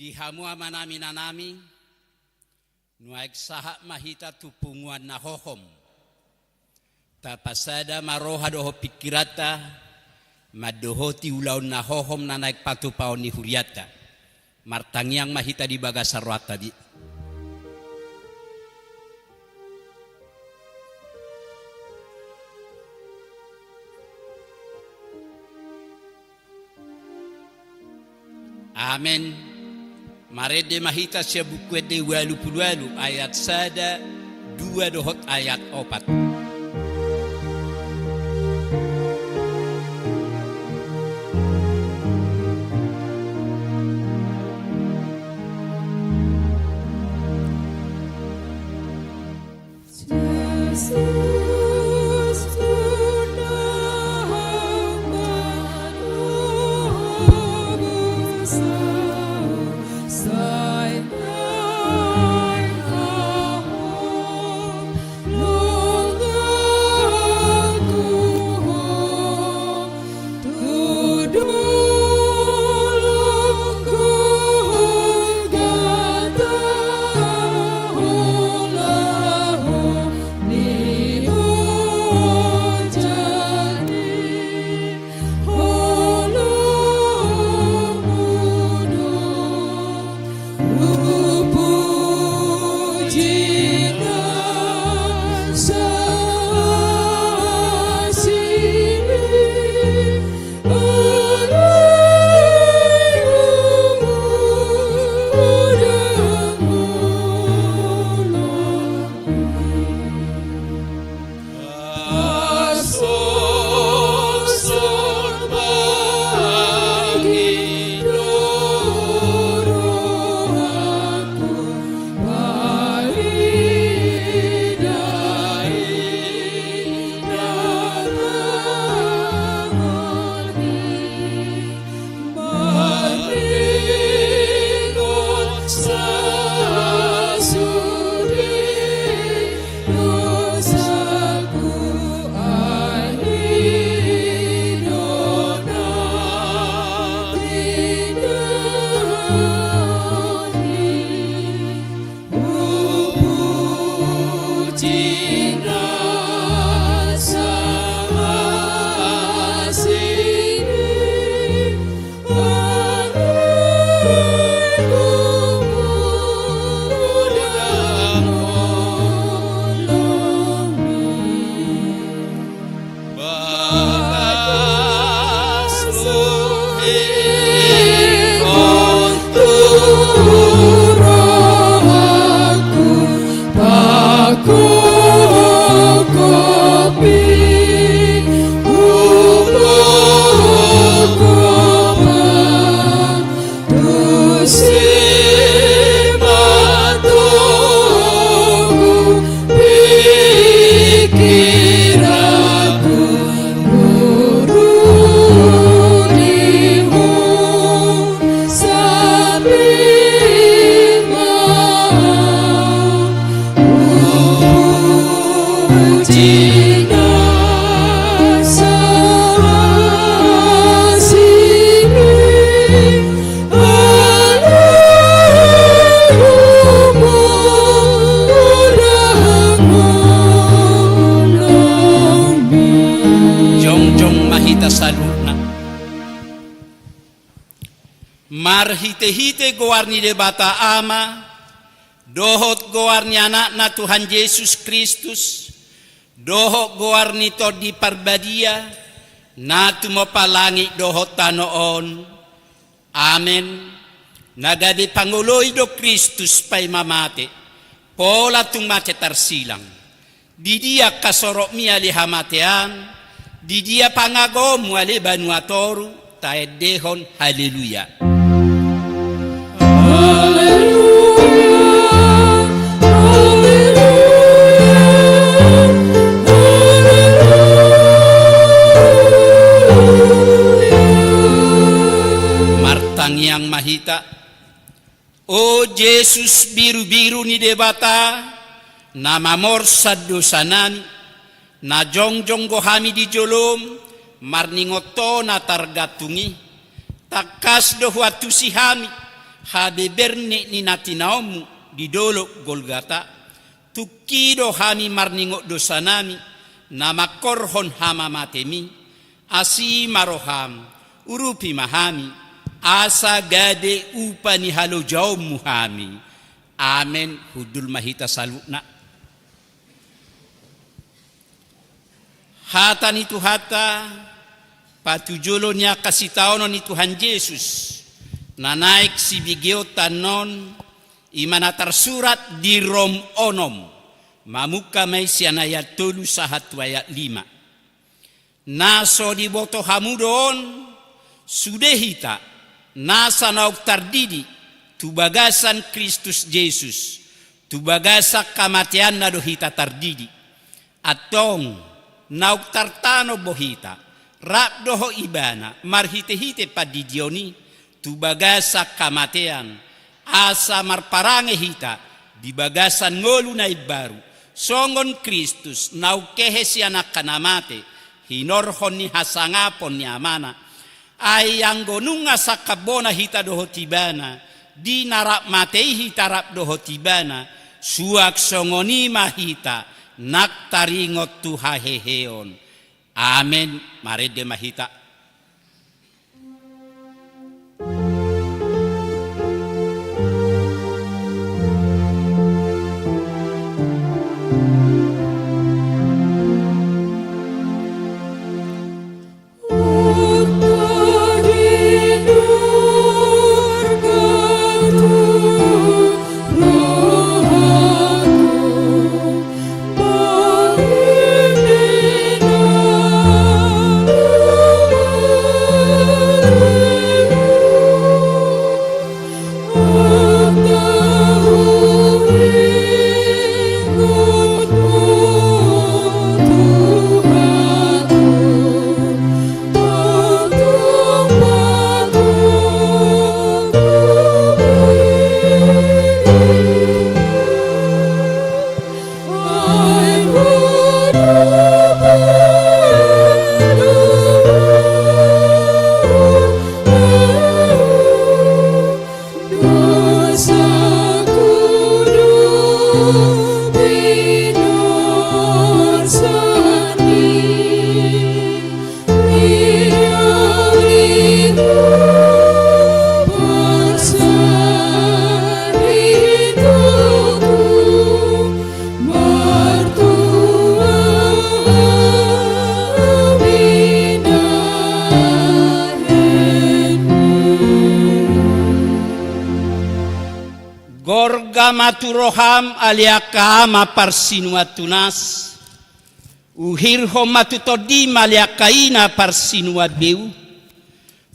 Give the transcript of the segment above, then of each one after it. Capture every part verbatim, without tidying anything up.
Di hamu amanami, inanami, nuaeng sahat ma hita tu punguan na hohom. Tapasada ma roha dohot pingkiranta mandohoti ulaon na hohom na naeng patupaon ni hurianta. Martangiang ma hita di bagasan rohanta di. Amen. Marende ma hita sian Buku Ende ualu pulu ualu, ayat sada, dua dohot ayat opat. Jongjong ma hita saluhutna. Marhitehite goar ni Debata Ama, dohot goar ni Anakna Tuhan Jesus Kristus, dohot goar ni Tondi Parbadia, na tumompa langit dohot tano on. Amen. Na gabe pangoloi do Kristus paima mate, pola tung mate tarsilang. Di dia angka sorokmi ale hamatean, di dia pangagomu ale banua toru, taendehon haleluya. Haleluya, haleluya, haleluya. Martangiang ma hita. O Jesus birubiru ni Debata, na mamorsan dosanami, na jongjong do hami di jolom, marningot ho na targantung i, tangkas do huantusi hami, Habebernik ni na tinaonmu di dolok Golgata, tungki do hami marningot dosanami, na mangkorhon hamamatemi, asi ma roham, urupi ma hami, asa gabe upa ni halojaonmu hami. Amen. Hundul ma hita saluhutna. Hata ni Tuhanta, patujolo ni angka sitaonon ni Tuhan Jesus, na naeng sibegeonta annon, i ma na tarsurat di Rom onom, mamungka ma i sian ayat tolu sahat tu ayat lima. Na so diboto hamu do on, sude hita, nasa naung tardidi, tu bagasan Kristus Jesus, tu bagasan hamateanna do hita tardidi. Antong, naung tartanom do hita, rap dohot Ibana, marhitehite pandidion i, tu bagasan hamatean, asa marparange hita, di bagasan ngolu na imbaru, songon Kristus, naung hehe sian angka na mate, hinorhon ni hasangapon ni Amana. Ai anggo nunga sangkap bona hita dohot Ibana, di na rap mate i hita rap dohot Ibana, suang songon i ma hita, nang taringot tu haheheon. Amen. Marende ma hita. Gorga ma tu roham ale angka ama parsinuan tunas. Uhirhon ma tu tondim ale angka ina parsinuan beu.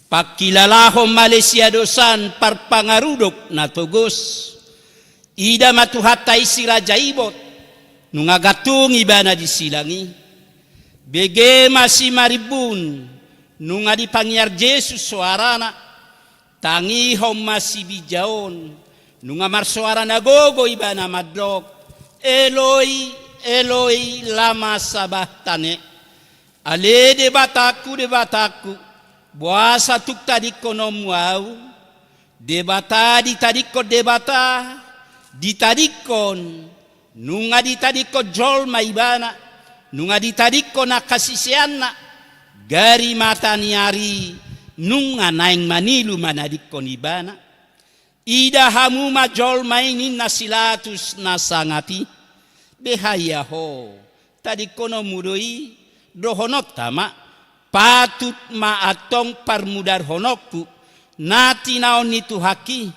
Pangkilalahon ma ale siadosan parpangarudok na togos. Ida ma Tuhanta i si Raja Ibot, nunga gantung ibana di silang i. Bege ma simarimbun, nunga dipangiar Jesus soarana. Tangihon ma sibinjaon, nunga marsoara na gogo ibana mandok: Eloi, Eloi, lama sabachtani? Ale Debatangku, Debatangku, boasa tung tadingkononmu ahu? Debata ditadingkon Debata, ditadingkon, nunga ditadingkon jolma ibana, nunga ditadingkon angka siseanna, gari mata ni ari, nunga naeng manilu manadingkon ibana. Ida hamu ma jolma i, ninna si Latus na sangap i. Beha ia ho, tadingkononmu do i? Dohononta ma, patut ma antong parmudarhononku na tinaon ni Tuhanki,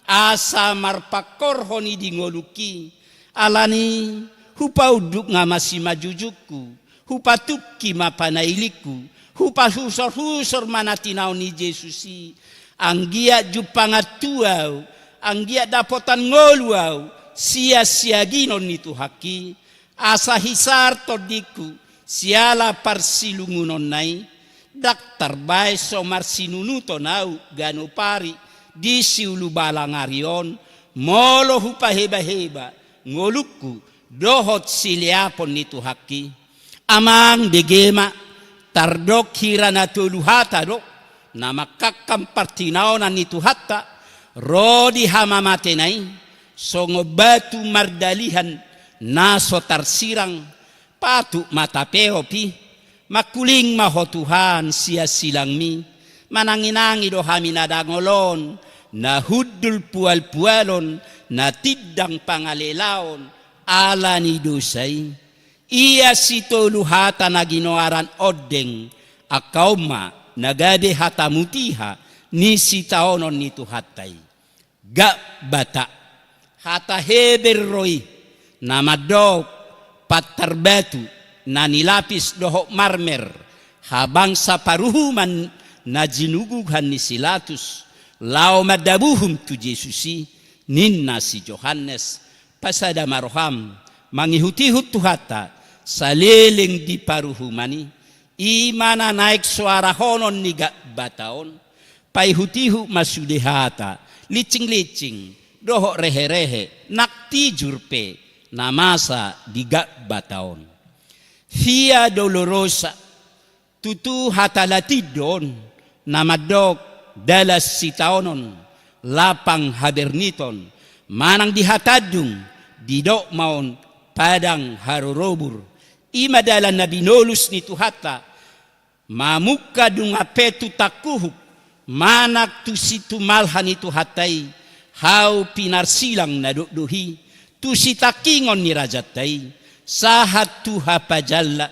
asa marpangkorhon i di ngolungki. Alani hupaunduk nga ma simanjujungku, hupatungki ma panailingku, hupahusorhusor ma na tinaon ni Jesus i. Anggiat jumpangan tu ahu, anggiat dapotan ngolu ahu sian siaginon ni Tuhanki. Asa hisar tondingku siala parsilungunonna i, ndang tarbaen so marsinunuton ahu ganup ari di siulubalang ari on, molo hupahebaheba ngolungku dohot sileapon ni Tuhanki. Amang, bege ma, tardok hira na tolu hata do na mangkangkang partinaonan ni Tuhanta, Ro di hamamatena i songon batu mardalihan na so tarsirang, patuk ma tapeop i. Mangkuling ma Ho Tuhan sian silangmi, mananginangi do hami na dangol on, na hundul pualpualon, na tindang pangalelaon ala ni dosa i. Ia sitolu hata na ginoaran ondeng, angka on ma na gabe hata mutiha ni sitaonon ni Tuhanta i. Gakbata, hata Heber do i, na mandok pantar batu na nilapis dohot marmer, habangsa paruhuman na jinuguhan ni si Latus, laho mandabuhum tu Jesus i. Ninna si Johannes: Pasada ma roham mangihutihut Tuhanta saleleng di paruhuman i. I ma na naeng soarahonon ni Gakbata on. Paihutihut ma sude hata lincinglicing dohot reherehe nang tijur pe na masa di Gakbata on. Via Dolorosa, tutu hata Latin do on, na mandok dalan sitaonon, lapang haberniton, manang di hata Andung didok ma on padang harorobur. I ma dalan na binolus ni Tuhanta, mamungka nunga pe tu tangkuhuk manang tu situmalha ni Tuhanta i, hau pinarsilang na dokdok i, tu sitangkingon ni rajanta i, sahat tu hapajalla.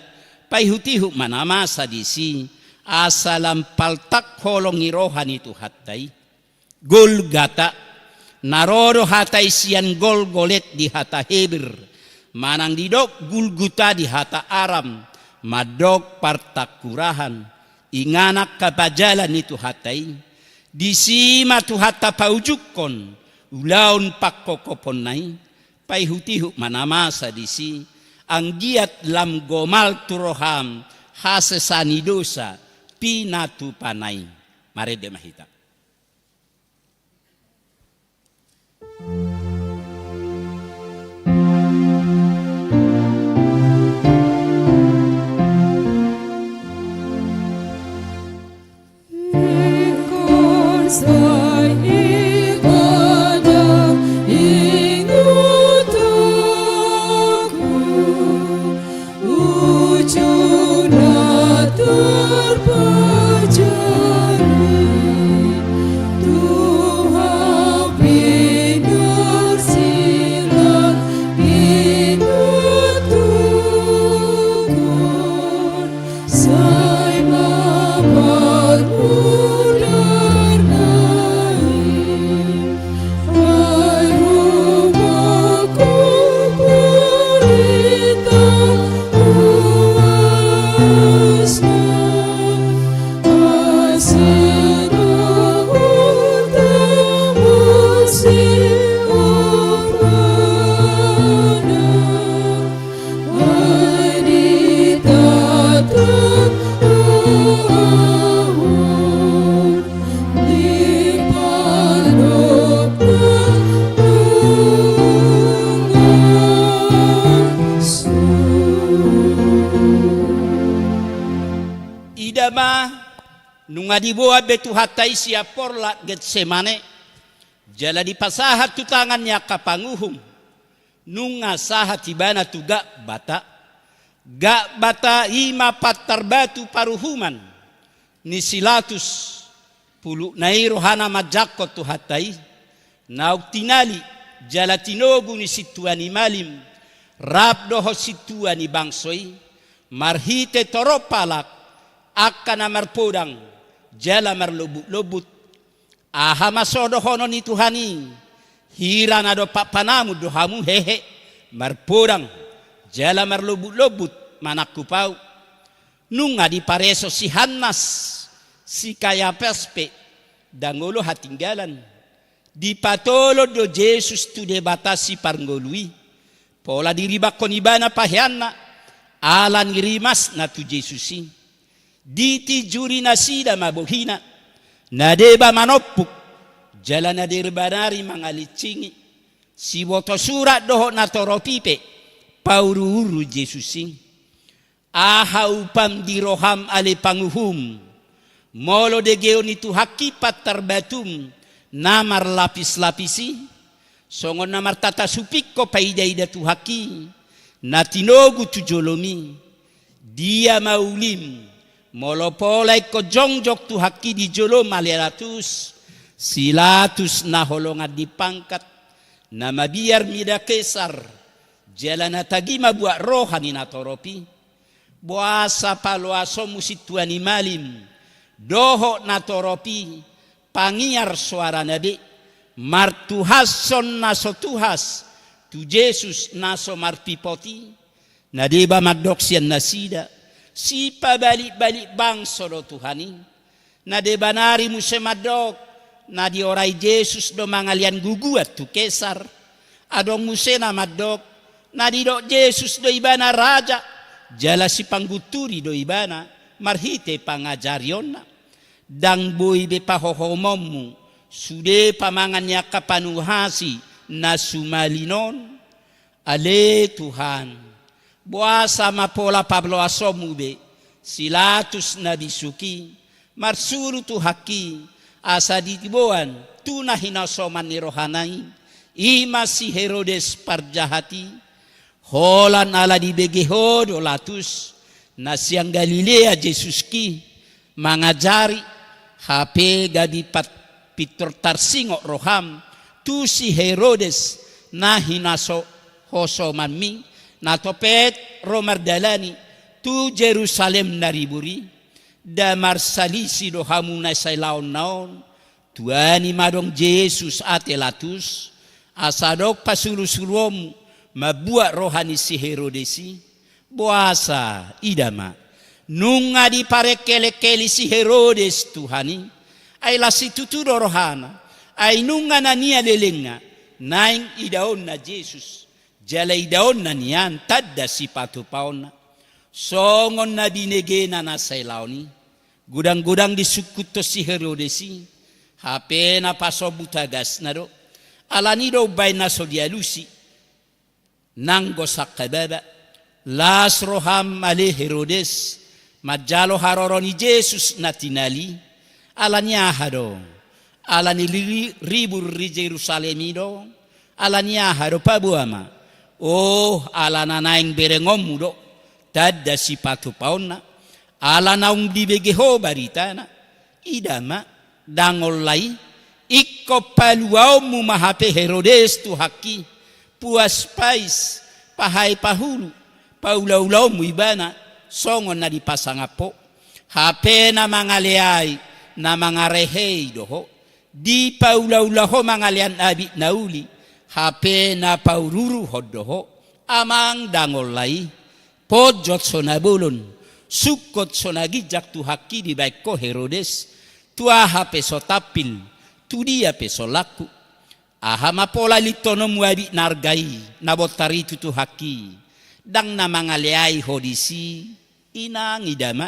Paihutihut ma na masa disi, asa lam paltak holong ni roha ni Tuhanta i. Golgata, na ro do hata i sian Golgolet di hata Heber, manang didok Gulguta di hata Aram, mandok partangkurahan, inganan hapajalan ni Tuhanta i. Disi ma Tuhanta paujungkon ulaon pangkophoponna i. Paihutihut ma na masa disi, anggiat lam gomal tu roham hasesaan ni dosa pinatupana i. Marende ma hita. Ida ma, nunga diboan be Tuhanta i sian porlak Getsemane, jala dipasahat tu tangan ni angka panguhum, nunga sahat ibana tu Gakbata. Gakbata i ma pantar batu paruhuman ni si Latus, pulukna i rohana manjangkon Tuhanta i, naung tinali jala tinogu ni sintua ni malim rap dohot sintua ni bangso i, marhite torop halak angka na marpodang jala marlombutlombut. Aha ma so dohonon ni Tuhan i? Hira na dompak panamun do hamu hehe, marpodang jala marlombutlombut manangkup ahu. Nunga dipareso si Hannas, si Kayapas pe ndang olo hatinggalan. Dipatolon do Jesus tu Debata Siparngolu i, pola diribakkon ibana paheanna ala ni rimasna tu Jesus i. Ditijuri nasida ma bohina, na deba manompuk jala na deba nari mangalincingi. Siboto surat dohot na torop i pe pauruuru Jesus i. Aha upam di roham ale panguhum, molo degeon ni Tuhanki pantar batum na marlapis-lapis i, songon na martata supingko paidaida Tuhanki, na tinogu tu jolomi. Dia ma ulim, molo pola ingkon jongjong Tuhanki di jolom ale Latus, si Latus na holongan ni pangkat, na mabiar mida Kesar, jala na tagi ma buat roha ni natorop i. Boasa paloasonmu sintua ni malim, dohot natorop i, pangiar soarana be, martuhashon na so tuhas, tu Jesus na so marpipot i, na deba mandok sian nasida, sipabalik-balik bangso do Tuhan i. Na deba nari muse mandok, na diorai Jesus do mangalean guguan tu Kesar. Adong muse na mandok, na didok Jesus do ibana raja, jala sipanggunturi do ibana, marhite pangajarionna. Ndang boi be pahohomonmu, sude pamangan ni angka panuhasi na sumalin on. Ale Tuhan, boasa ma pola paloasonmu be, si Latus na bisuk i, marsuru Tuhanki, asa diboan, tu na hinasoman ni rohana i, i ma si Herodes parjahat i, holan ala dibege ho do Latus, na sian Galilea Jesuski, mangajari, hape gabe pat-, pintor tarsingot roham, tu si Herodes, na hinaso-, hosomanmi, na topet ro mardalani, tu Jerusalem na ribur i, nda marsalisi do hamu na sailaonna on, tuani ma adong Jesus ate Latus, asa adong pasurusuruonmu, mambuat roha ni si Herodes i, Boasa, ida ma. Nunga diparengkelengkeli si Herodes Tuhan i. Ai las situtu do rohana. Ai nunga na nian lelengna. Naeng idaonna Jesus. Jala idaonna nian tanda sipatupaonna. Songon na binegena na sailaon i. Godang-godang disungkuthon si Herodes i. Hape na pasombu tagasna do. Alani do umbaen na so dialusi. Nanggo sangkababa, las roham ale Herodes, manjalo haroro ni Jesus na tinali, alani aha do, alani ri-, ribur di Jerusalem i do, alani aha do paboa ma, oh, ala na naeng berengonmu do, tanda sipatupaonna, ala naung dibege ho baritana, Ida ma, ndang ollai, ingkon paluaonmu ma hape Herodes Tuhanki, puas pais, pahai pahulu, paulaulaonmu ibana, songon na dipasangap ho. Hape na mangaleai, na mangarehei do ho. Dipaulaula ho mangalean abit na uli, hape na paururuhon do ho. Amang ndang ollai, ponjot so na bolon, sungkot so na ginjang Tuhanki dibaen ho Herodes, tu aha pe so tampil, tu dia pe so langku. Aha ma pola lihononmu abit na arga i, na bontar i tu Tuhanki, ndang na mangaleai ho disi, inang ida ma.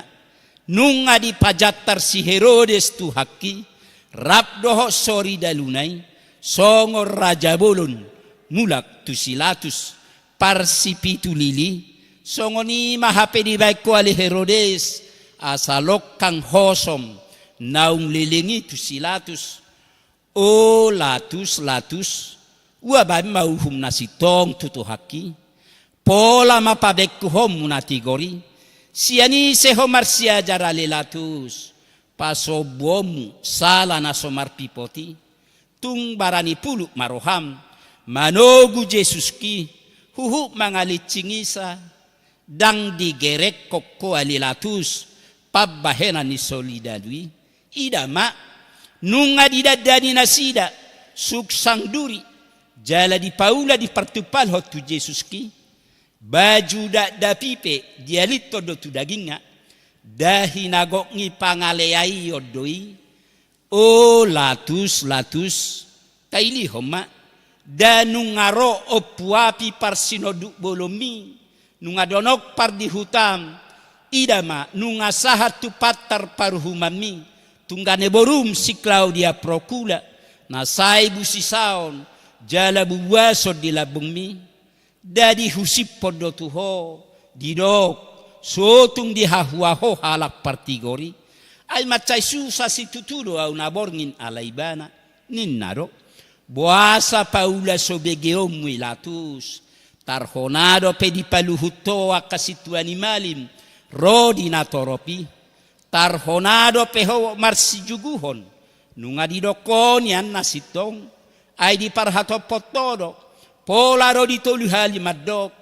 Nunga dipajantar si Herodes Tuhanki, rap dohot sori daluna i, songon raja bolon, mulak tu si Latus, parsipitu lili, songon i ma hape dibaen ho ale Herodes, asa longkang hosom, naung leleng i tu si Latus. O Latus, Latus, ua baen ma uhum na sintong tu Tuhanki. Pola ma pabengkuhonmu na tigor i. Sian ise ho marsiajar ale Latus. Pasombuonmu, sala na so marpipot i. Tung barani pulut ma roham, manogu Jesuski, huhut mangalincing isa, ndang digerekhon ho ale Latus, pambahenan ni sori dalu i. Ida ma, nunga didandani nasida, suksang duri, jala dipaula dipartumpalhon tu Jesuski, baju dakdanak i pe dialithon do tu dagingna, nda hinagokni pangaleaion do i, O Latus, Latus, tailihon ma, nda nunga ro ompu api parsinonduk bolonmi, nunga donok pardihutam, ida ma, nunga sahat tu pantar paruhumanmi, tunggane borum si Klaudia Prokula, na sai busisaon, jala bubuason di lambungmi. Nda dihusipon do tu ho, didok, so tung dihahua ho halak partigor i. Ai mansai susa situtu do ahu na borngin ala ibana. Ninna do: Boasa paula so begeonmu i Latus? Tarhona dope dipaluhut ho angka sintua ni malim ro di natorop i. Tarhona dope ho marsijuguhon. Nunga didok ho nian na sintong, ai diparhatophon ho do. Pola ro di tolu hali mandok: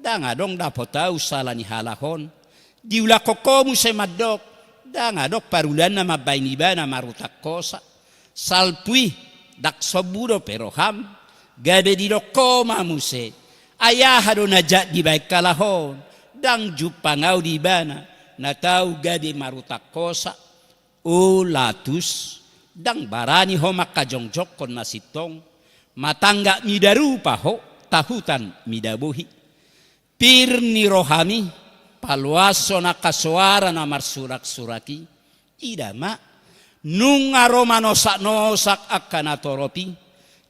Ndang adong dapot ahu sala ni halak on. Diulahon ho muse mandok: Ndang adong parulaanna mambahen ibana marutang hosa. Salpu i, ndang sombu dope roham. Gabe didok ho ma muse: Ai aha do na jat dibahen halak on? Ndang jumpang ahu di ibana na tau gabe marutang hosa. O Latus, ndang barani ho manghajongjonghon na sintong. Matanggak mida rupa ho, tahutan mida bohi. Pir ni rohami, paloashon angka soara na marsuraksurak i. Ida ma, nunga ro manosaknosak angka natorop i,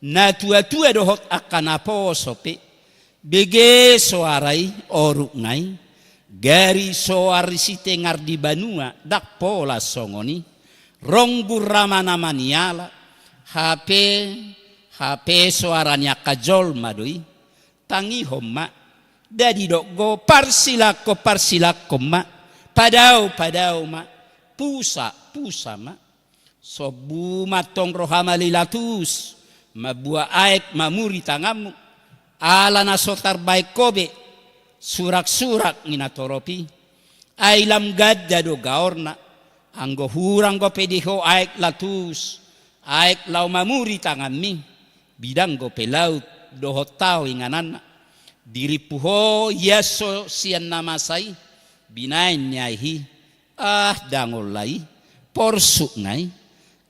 natuatua dohot angka naposo pe. Bege soara i, oruk ngai. Gari soar sitengar di banua, ndang pola songon i. Ronggur ramanama ni halak, hape, hape soara ni angka jolma do i. Tangihon ma. Nda didok ho: Parsilangkon, parsilangkon ma. Padao, padao ma. Pusa, pusa ma. Sombu ma antong roham ale Latus, mambuat aek mamuri tanganmu. Ala na so tarbahen ho be suraksurak ni natorop i. Ai lam ganda do gaorna. Anggo hurang dope di ho aek Latus, aek laho mamuri tanganmi, bidang dope laut dohot tao ingananna. Dirimpu ho ias ho sian na masa i, binaen ni aek i. Ah, ndang olo i, porsuk ngai.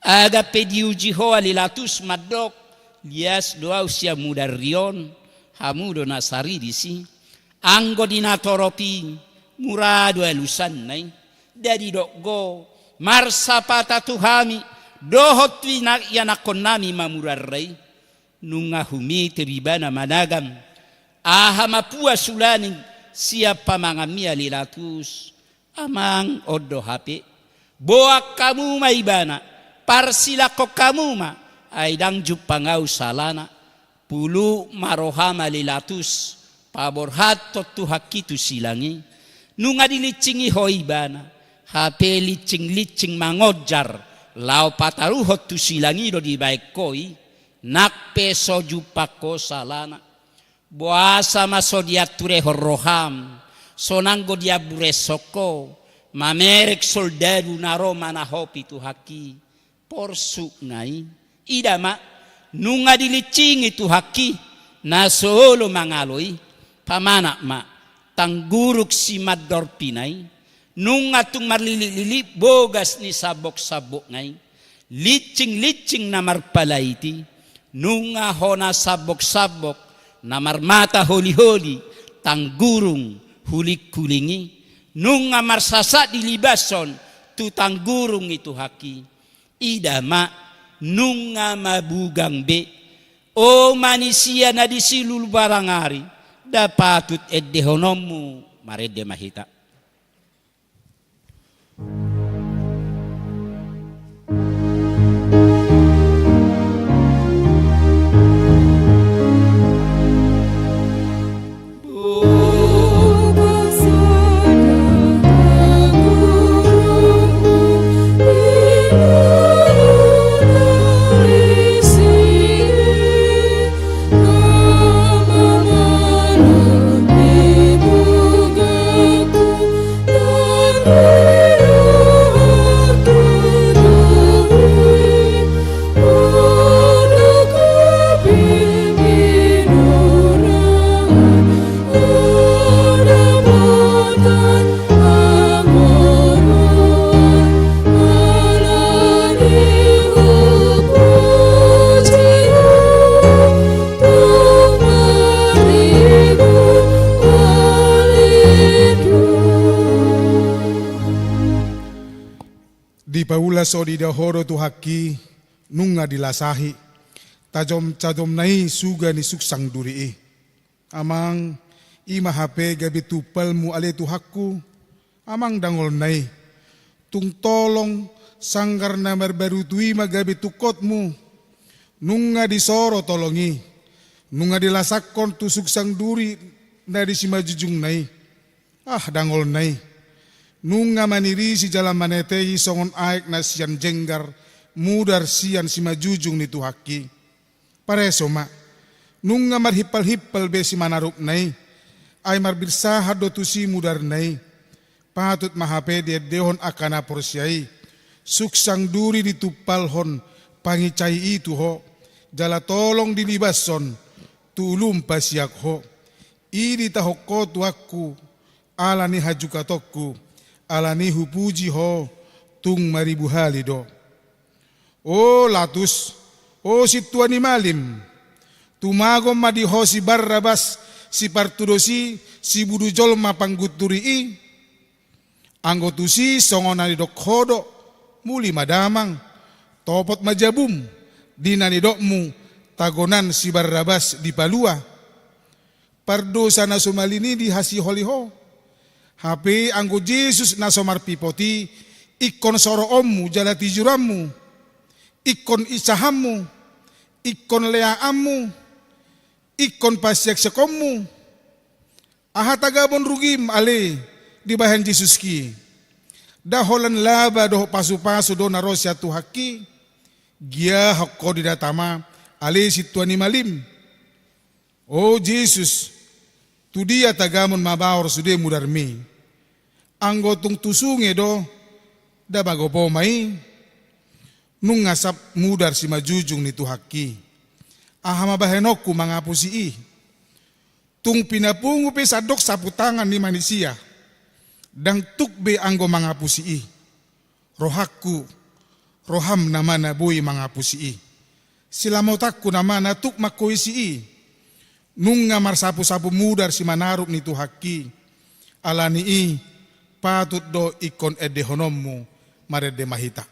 Aha pe diuji ho ale Latus mandok: Lias do ahu sian mudarri on, hamu do na saridis i. Anggo di natorop i, mura do alusanna i. Nda didok ho: Marsapata tu hami dohot tu ina-, ianakkonnami ma mudarra i. Nunga humitir ibana managam. Aha ma puas ulaning sian pamanganmi ale Latus? Amang, on do hape. Boan hamu ma ibana, parsilangkon hamu ma, ai ndang jumpang ahu salana. Puluk ma roham ale Latus, paborhathon Tuhanki tu silang i. Nunga dilinsingi ho ibana, hape linsinglinsingi mangonjar laho pataruhon tu silang i do dibahen ho i. Nang pe so jumpang ho salana. Boasa ma so dianturehon roham, so nanggo diambureshon ho, mamereng soldadu na ro manahopi Tuhanki? Porsuk ngai. Ida ma, nunga dilinsingi Tuhanki na so olo mangalo i. Pamanat ma, tanggurung simandorpina i. Nunga tung marliliklilip bogas ni samboksambokna i. Linsinglinsing na marpalait i. Nunga hona samboksambok na marmata holiholi, tanggurung hulinghuling i. Nunga marsasat dilibashon tu tanggurung i Tuhanki. Ida ma, nunga mabugang be. O manisia na di silulu barang ari, nda patut endehononmu. Marende ma hita. Dipaula so didao Ho do Tuhanki, nunga dilasahi. Tajomtajomna i suga ni sungsang duri i. Amang, i ma hape gabe tumpalmu ale Tuhanku. Amang, dangolna i. Tung tolong, sanggar na marbarutu i ma gabe tungkotmu. Nunga disoro tolong i, nunga dilasakkon tu suksang duri na di simanjujungna i. Ah, dangolna i! Nunga manirisi jala manetei songon aek na sian jenggar mudar sian simanjujung ni Tuhanki. Pareso ma, nunga marhimpal-himpal be simanarupna i, ai marbirsahat do tusi mudarna i. Patut ma hape diendehon angka na porsea i, suksang duri ditumpalhon panginsai i tu ho, jala tolong dilibashon tu ulum pasiak ho. I ditahon ho tuanku, ala ni hajukatonku, ala ni hupuji ho tung maribu hali do. O Latus, o sintua ni malim, tumagon ma di ho si Barrabas, sipartudos i, sibudu jolma panggunturi i? Anggo tusi songon na nidok ho do, muli ma damang, topot ma jabum, di na nidokmu, tagonan si Barrabas dipalua. Pardosa na so malin i dihasiholi ho. Hape anggo Jesus na so marpipot i, ingkon soroonmu jala tijuranmu, ingkon insahanmu, ingkon leaanmu, ingkon pasiaksekonmu. Aha tagamon rugim ale dibahen Jesuski? Nda holan laba dohot pasupasu do na ro sian Tuhanki? Giahon ho di data ma, ale sintua ni malim. O Jesus, tu dia tagamon mabaor sude mudarmi? Anggo tung tu sunge do, nda magopo ma i? Nunga sap mudar simanjujung ni Tuhanki. Aha ma bahenonku mangapusi i? Tung pinapungu pe sandok saputangan ni manisia, ndang tuk be anggo mangapusi i. Rohangku, roham nama na boi mangapusi i. Silamotanku nama na tuk mangkoisi i. Nunga marsapusapu mudar simanarup ni Tuhanki. Ala ni i, patut do ingkon endehononmu. Marende ma hita.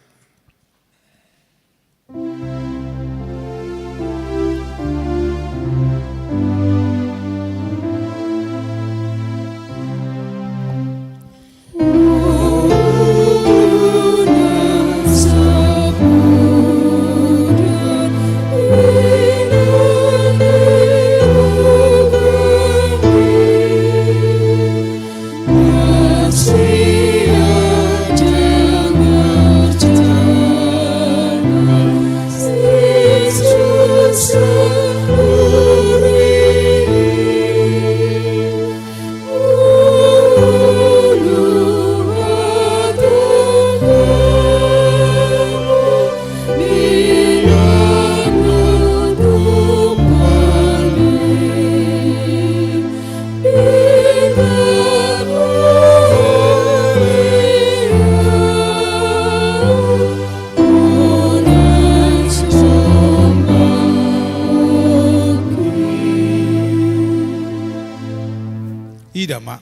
Ida ma,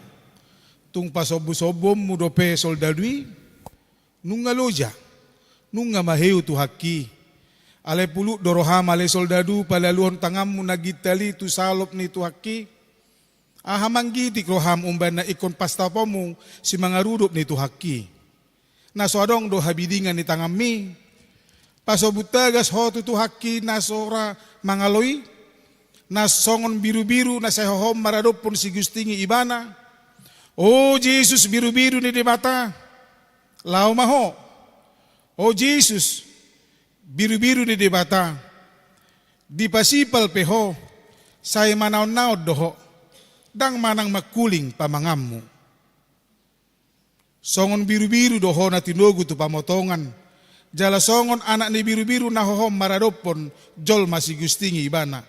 tung pasombusombuonmu dope soldadu i, nunga loja, nunga maheu Tuhanki. Alai pulut do roham ale soldadu palaluhon tanganmu na gintal i tu salop ni Tuhanki. Aha manggitik roham umbahen na ingkon pastaponmu simangarudop ni Tuhanki? Na so adong do habidingan ni tanganmi? Pasobut tagas ho tu Tuhanki na so ra mangalo i, na songon birubiru na sai hohom maradophon sigusting i ibana. O Jesus, birubiru ni Debata, laho ma ho. O Jesus, birubiru ni Debata, dipasipal pe ho, sai manaonnaon do ho, ndang manang mangkuling pamanganmu. Songon birubiru do ho na tinogu tu pamotongan, jala songon anak ni birubiru na hohom maradophon jolma sigusting i ibana.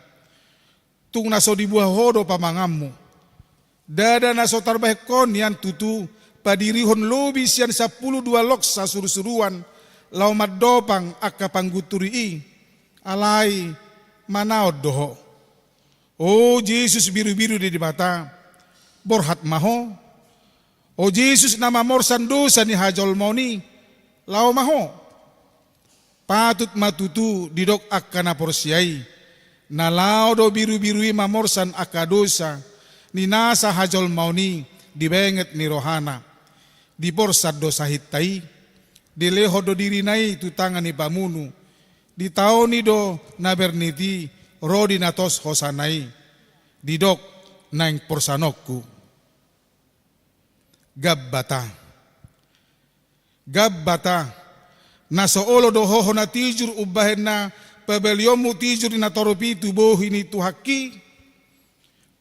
Tung na so dibuha ho do pamanganmu. Ndada na so tarbahen ho nian tutu padirihon lobi sian sampulu dua loks sasurusuruan laho mandopang angka panggunturi i, alai manaon do ho. O Jesus, birubiru ni Debata, borhat ma ho. O Jesus, na mamorsan dosa ni hajolmaon i, laho ma ho. Patut ma tutu didok angka na porsea i, na laho do birubiru i mamorsan angka dosa ni nasa hajolmaon i di benget ni rohana. Diporsan do sahitta i, dilehon do dirina i tu tangan ni pamunu, Ditaoni do na bernit i ro di natos hosana i, didok naeng porsanongku. Gabata. Gabata, na so olo do ho hona tijur umbahen na pabalionmu tijur ni natorop i tu bohi ni Tuhanki,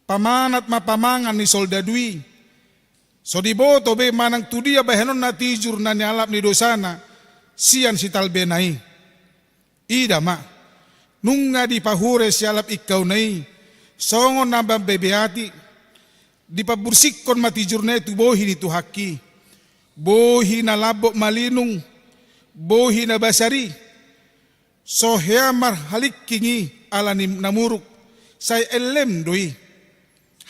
pamanat ma pamangan ni soldadu i. So diboto be manang tudia bahenonna tijur na nialap ni dosana sian sitalbena i. Ida ma, nunga dipahure sialap ingkauna i, songon na mambebeati, dipabursingkon ma tijurna i tu bohi ni Tuhanki. Bohi na lambok malinung, bohi na basar i, so hea marhalingking i ala ni na muruk, sai ellem do i.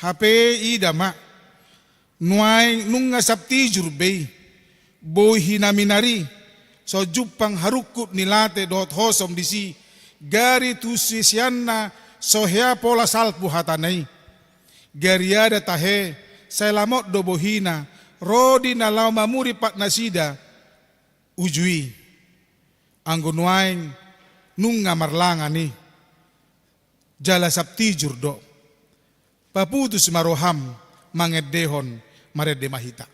Hape ida ma, nuaeng nunga sap tijur be i, bohi na minar i, so jumpang harungkut ni late dohot hosom disi, gari tu siseanna so hea pola salpu hatana i. Gariada tahe, sai lamot do bohina, ro di na laho mamuri pat nasida uju i. Anggo nuaeng nunga marlangan i, jala sap tijur do. Paputus ma roham mangendehon, marende ma hita.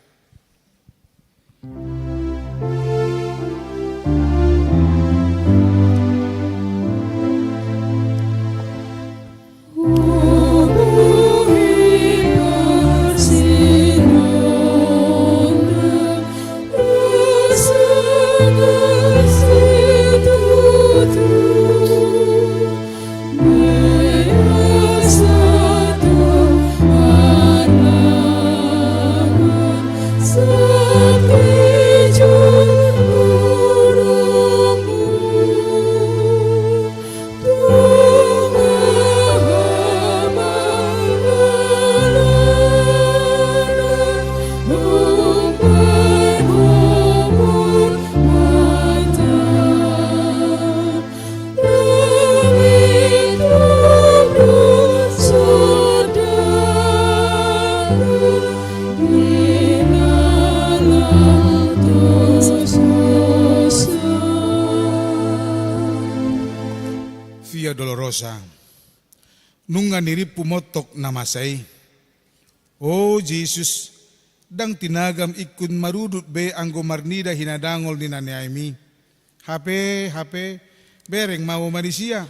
Via Dolorosa. Nunga nirimpu montok na masa i. O Jesus, ndang tinagam ingkon marudut be anggo marnida hinadangol ni na niaim i. Hape, hape, bereng ma ho manisia.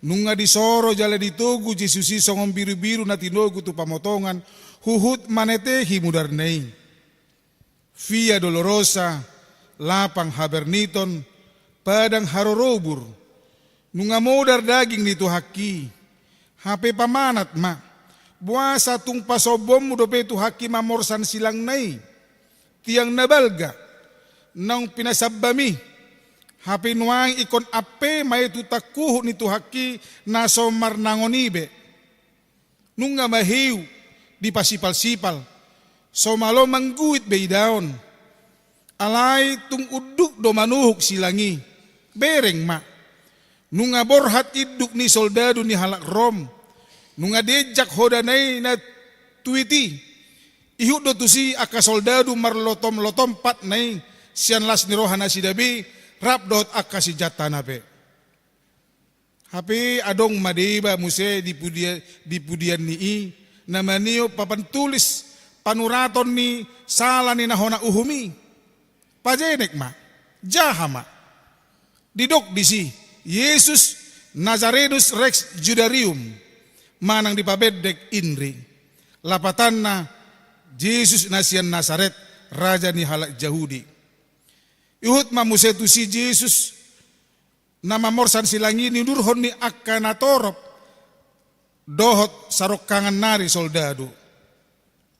Nunga disoro jala ditogu Jesus i songon birubiru na tinogu tu pamotongan, huhut manetehi mudarna i. Via Dolorosa, lapang haberniton, padang harorobur. Nunga modar daging ni Tuhanki. Hape pamanat ma, boasa tung pasombonmu dope Tuhanki mamorsan silangna i, tiang na balga, naung pinasambam i. Hape nuaeng ingkon ampe ma i tu tangkuhut ni Tuhanki na so marnangon i be. Nunga maheu dipasipalsipal, so malo mangguit be idaon. Alai tung unduk do manuhuk silang i, bereng ma. Nunga borhat induk ni soldadu ni halak Rom. Nunga dienjak hodana i na tuit i. Ihut do tusi angka soldadu marlotomlotom patna i sian las ni roha nasida be, rap dohot angka sinjatana pe. Hape adong ma deba muse di pudia-, di pudian ni i, na maniop papan tulis panuraton ni sala ni na hona uhum i. Pajenek ma, jaha ma. Didok disi, Jesus Nazarenus Rex Judaiarum, manang dipabendek Inri. Lapatanna, Jesus na sian Nasaret, raja ni halak Jahudi. Ihut ma muse tusi Jesus, na mamorsan silang i niundurhon ni angka natorop dohot sarongkangan nari soldadu.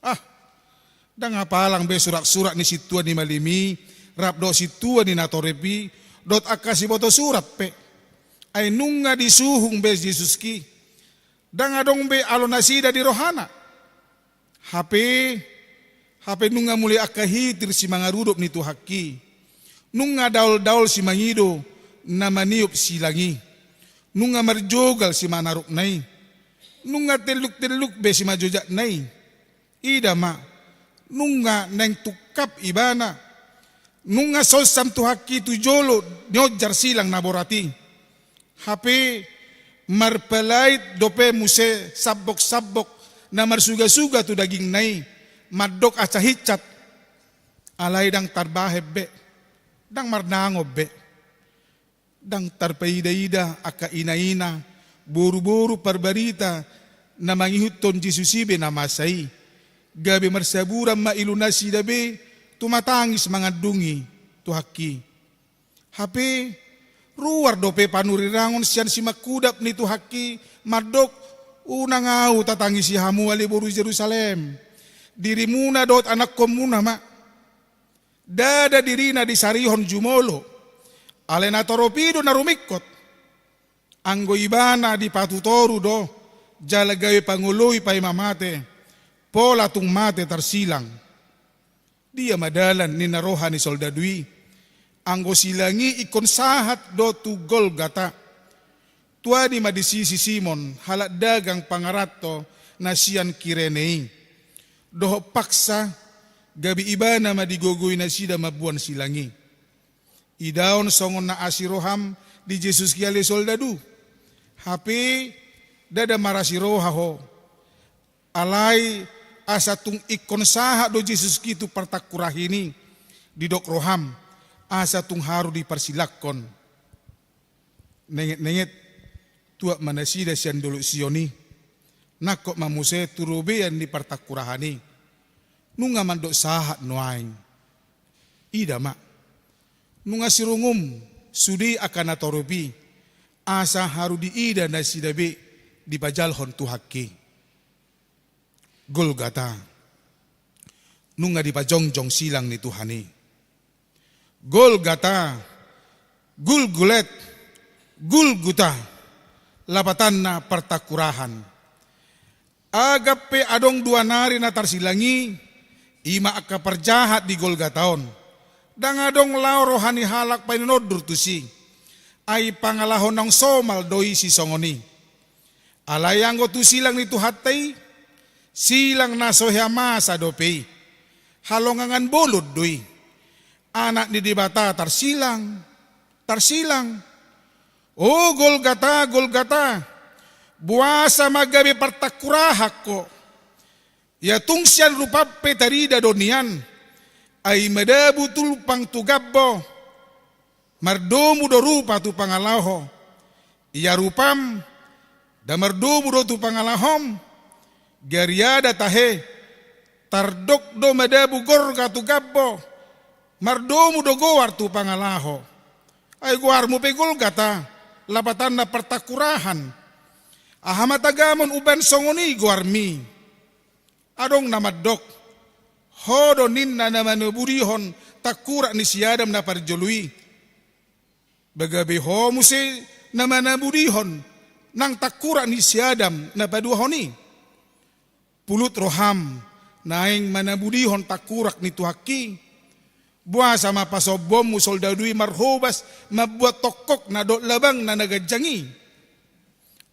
Ah, ndang hapalang be suraksurak ni sintua ni malim i, rap dohot sintua ni natorop i, dohot angka siboto surat pe. Ai nunga disuhung be Jesuski. Ndang adong be alo nasida di rohana. Hape, hape nunga mulai angka hitir simangarudop ni Tuhanki. Nunga daoldaol simangido na maniop silang i. Nunga marjogal simanarupna i. Nunga telluktelluk be simanjojakna i. Ida ma, nunga naeng tungkap ibana. Nunga sonsam Tuhanki tu jolo nionjar silang na borat i. Hape marpalait dope muse sambok-sambok na marsuga-suga tu dagingna i, mandok asa hinsat. Alai ndang tarbahen be, ndang marnangon be. Ndang tarpaida-ida angka ina-ina, boru-boru parbarita na mangihuthon Jesus i be na masa i. Gabe marsaburan ma ilunasida be tumatangis mangandungi Tuhanki. Hape ruar dope panurirangon sian simangkudap ni Tuhanki, mandok: Unang ahu tatangisi hamu, ale boru Jerusalem. Dirimuna dohot anakkonmuna ma. Ndada dirina disarihon jumolo, alai natorop i do na rumingkot. Anggo ibana dipatutoru do, jala gabe pangoloi paima mate, pola tung mate tarsilang. Dia ma dalan, ninna roha ni soldadu i, anggo silang i ingkon sahat do tu Golgata. Tuani ma disi si Simon, halak dagang pangaranto na sian Kirene i. Dohot paksa, gabe ibana ma digogoi nasida mamboan silang i. Idaon songon na asi roham di Jesus i, ale soldadu. Hape ndada marasi roha ho. Alai asa tung ingkon sahat do Jesus i tu partangkurahan i, didok roham, asa tung haru diparsilangkon. Nenget-nenget, tuat ma nasida sian dolok Sion i. Nangkok ma muse tu robean ni partangkurahan i. Nunga mandok sahat nuaeng. Ida ma. Nunga sirungum sude angka natorop i, asa haru diida nasida be dipajalhon Tuhanki. Golgata. Nunga dipajongjong silang ni Tuhan i. Golgata, Gulgulet, Gulguta, lapatanna partangkurahan. Agap pe adong dua nari na tarsilang i, i ma angka parjahat di Golgata on. Ndang adong laho roha ni halak painondur tusi. Ai pangalaho naung somal do i sisongon i. Alai anggo tu silang ni Tuhanta i, silang na so hea masa dope i. Halongangan bolon do i. Anak ni Debata tarsilang, tarsilang. O Golgata, Golgata, boasa ma gabe partangkurahan ho? Ia tung sian rupam pe tarida do nian, ai madabu tumpang tu gambo, mardomu do rupa tu pangalaho. Ia rupam, nda mardomu do tu pangalahom, gariada tahe, tardok do madabu gorga tu gambo, mardomu do goar tu pangalaho. Ai goarmu pe Golgata, lapatanna partangkurahan. Aha ma tagamon umbahen songon i goarmi? Adong na mandok, ho do ninna na manabudihon tangkurak ni si Adam na parjolo i. Ba gabe ho muse na manabudihon nang tangkurak ni si Adam na paduahon i. Pulut roham naeng manabudihon tangkurak ni Tuhanki. Boasa ma pasombonmu soldadu i marhobas mambuat tongkokna dohot labangna na ganjang i?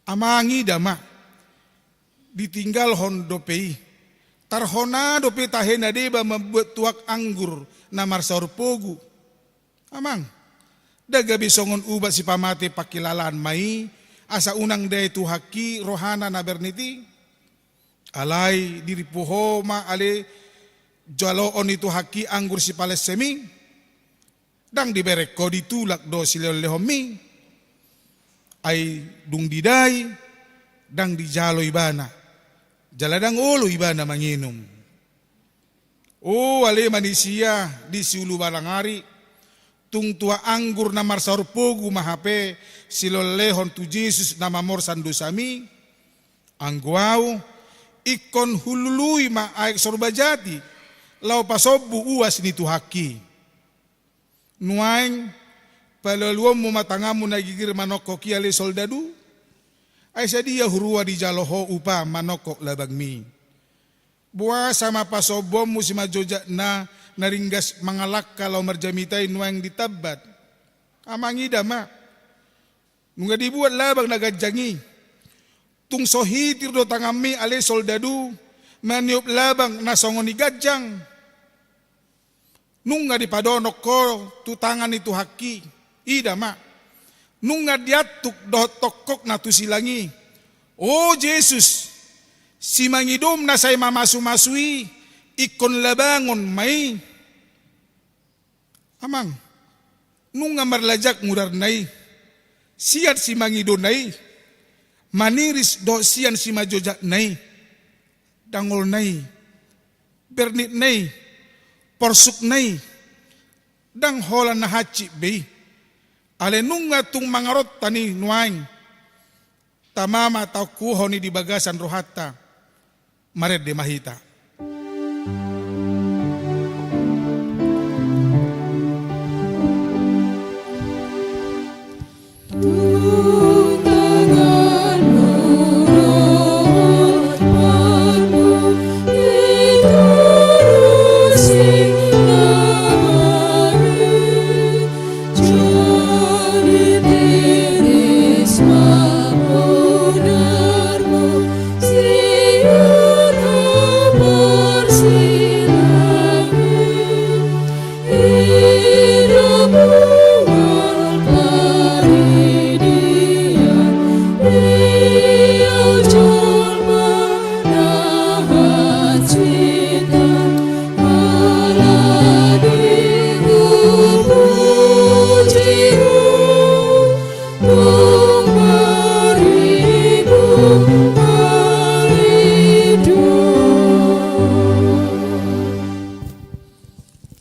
Amang, ida ma, ditinggalhon dope i. Tarhona dope tahe na deba mambuat tuak anggur na marsaor pogu. Amang, nda gabe songon ubat sipamate pangkilalaan ma i, asa unang dai Tuhanki rohana na bernit i? Alai dirimpu ho ma ale jaloon ni Tuhanki anggur sipalensem i. Ndang dibereng ho, ditulak do silehonlehonmi. Ai dung didai, ndang dijalo ibana, jala ndang olo ibana manginum. O ale manisia di siulu balang ari, tung tuak anggur na marsaor pogu ma hape silehonlehon tu Jesus na mamorsan dosami? Anggo ahu, ingkon hulului ma aek sorba jati, laho pasombu uas ni Tuhanki. Nuaeng, paloaluonmu ma tanganmu na girgir manongkok i ale soldadu. Ai sadia huroha dijalo ho upa manongkok labangmi? Boasa ma pasombonmu simanjojakna na ringgas mangalangka laho marjamita i nuaeng ditambat? Amang, ida ma, nunga dibuat labang na ganjang i. Tung so hitir do tanganmi ale soldadu maniop labang na songon i ganjang. Nunga dipadonok ho tu tangan ni Tuhanki. Ida ma, Nunga diantuk dohot tongkokna tu silang i. O Jesus, simangidom na sai mamasumasu i, ingkon labangon ma i. Amang, nunga marlajak mudarna i, sian simangidona i, maniris dohot sian simajojakna i, dangolna i, bernitna i, porsukna i, ndang holan na hansit be i. Alai nunga tung mangaronta i nuaeng. Tama ma taungkuhon i di bagasan rohanta. Marende ma hita.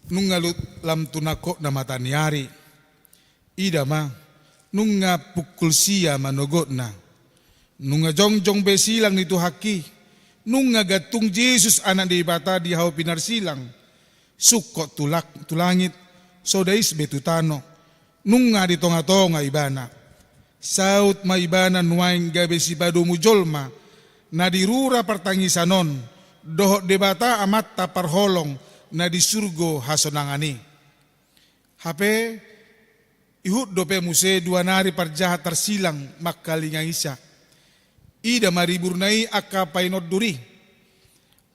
Nunga lam tu nangkokna mata ni ari. Ida ma, nunga pukul sia manogotna. Nunga jongjong be silang ni Tuhanki. Nunga gantung Jesus Anak ni Debata di hau pinarsilang. Sungkot tu lak-, tu langit, so dais be tu tano. Nunga di tongatonga Ibana. Saut ma Ibana nuaeng gabe sipadomu jolma na di rura partangisan on, dohot Debata Amanta parholong na di surgo hasonangan i. Hape, ihut dope muse dua nari parjahat tarsilang mangkalinga isa. Ida ma riburna i angka painondur i.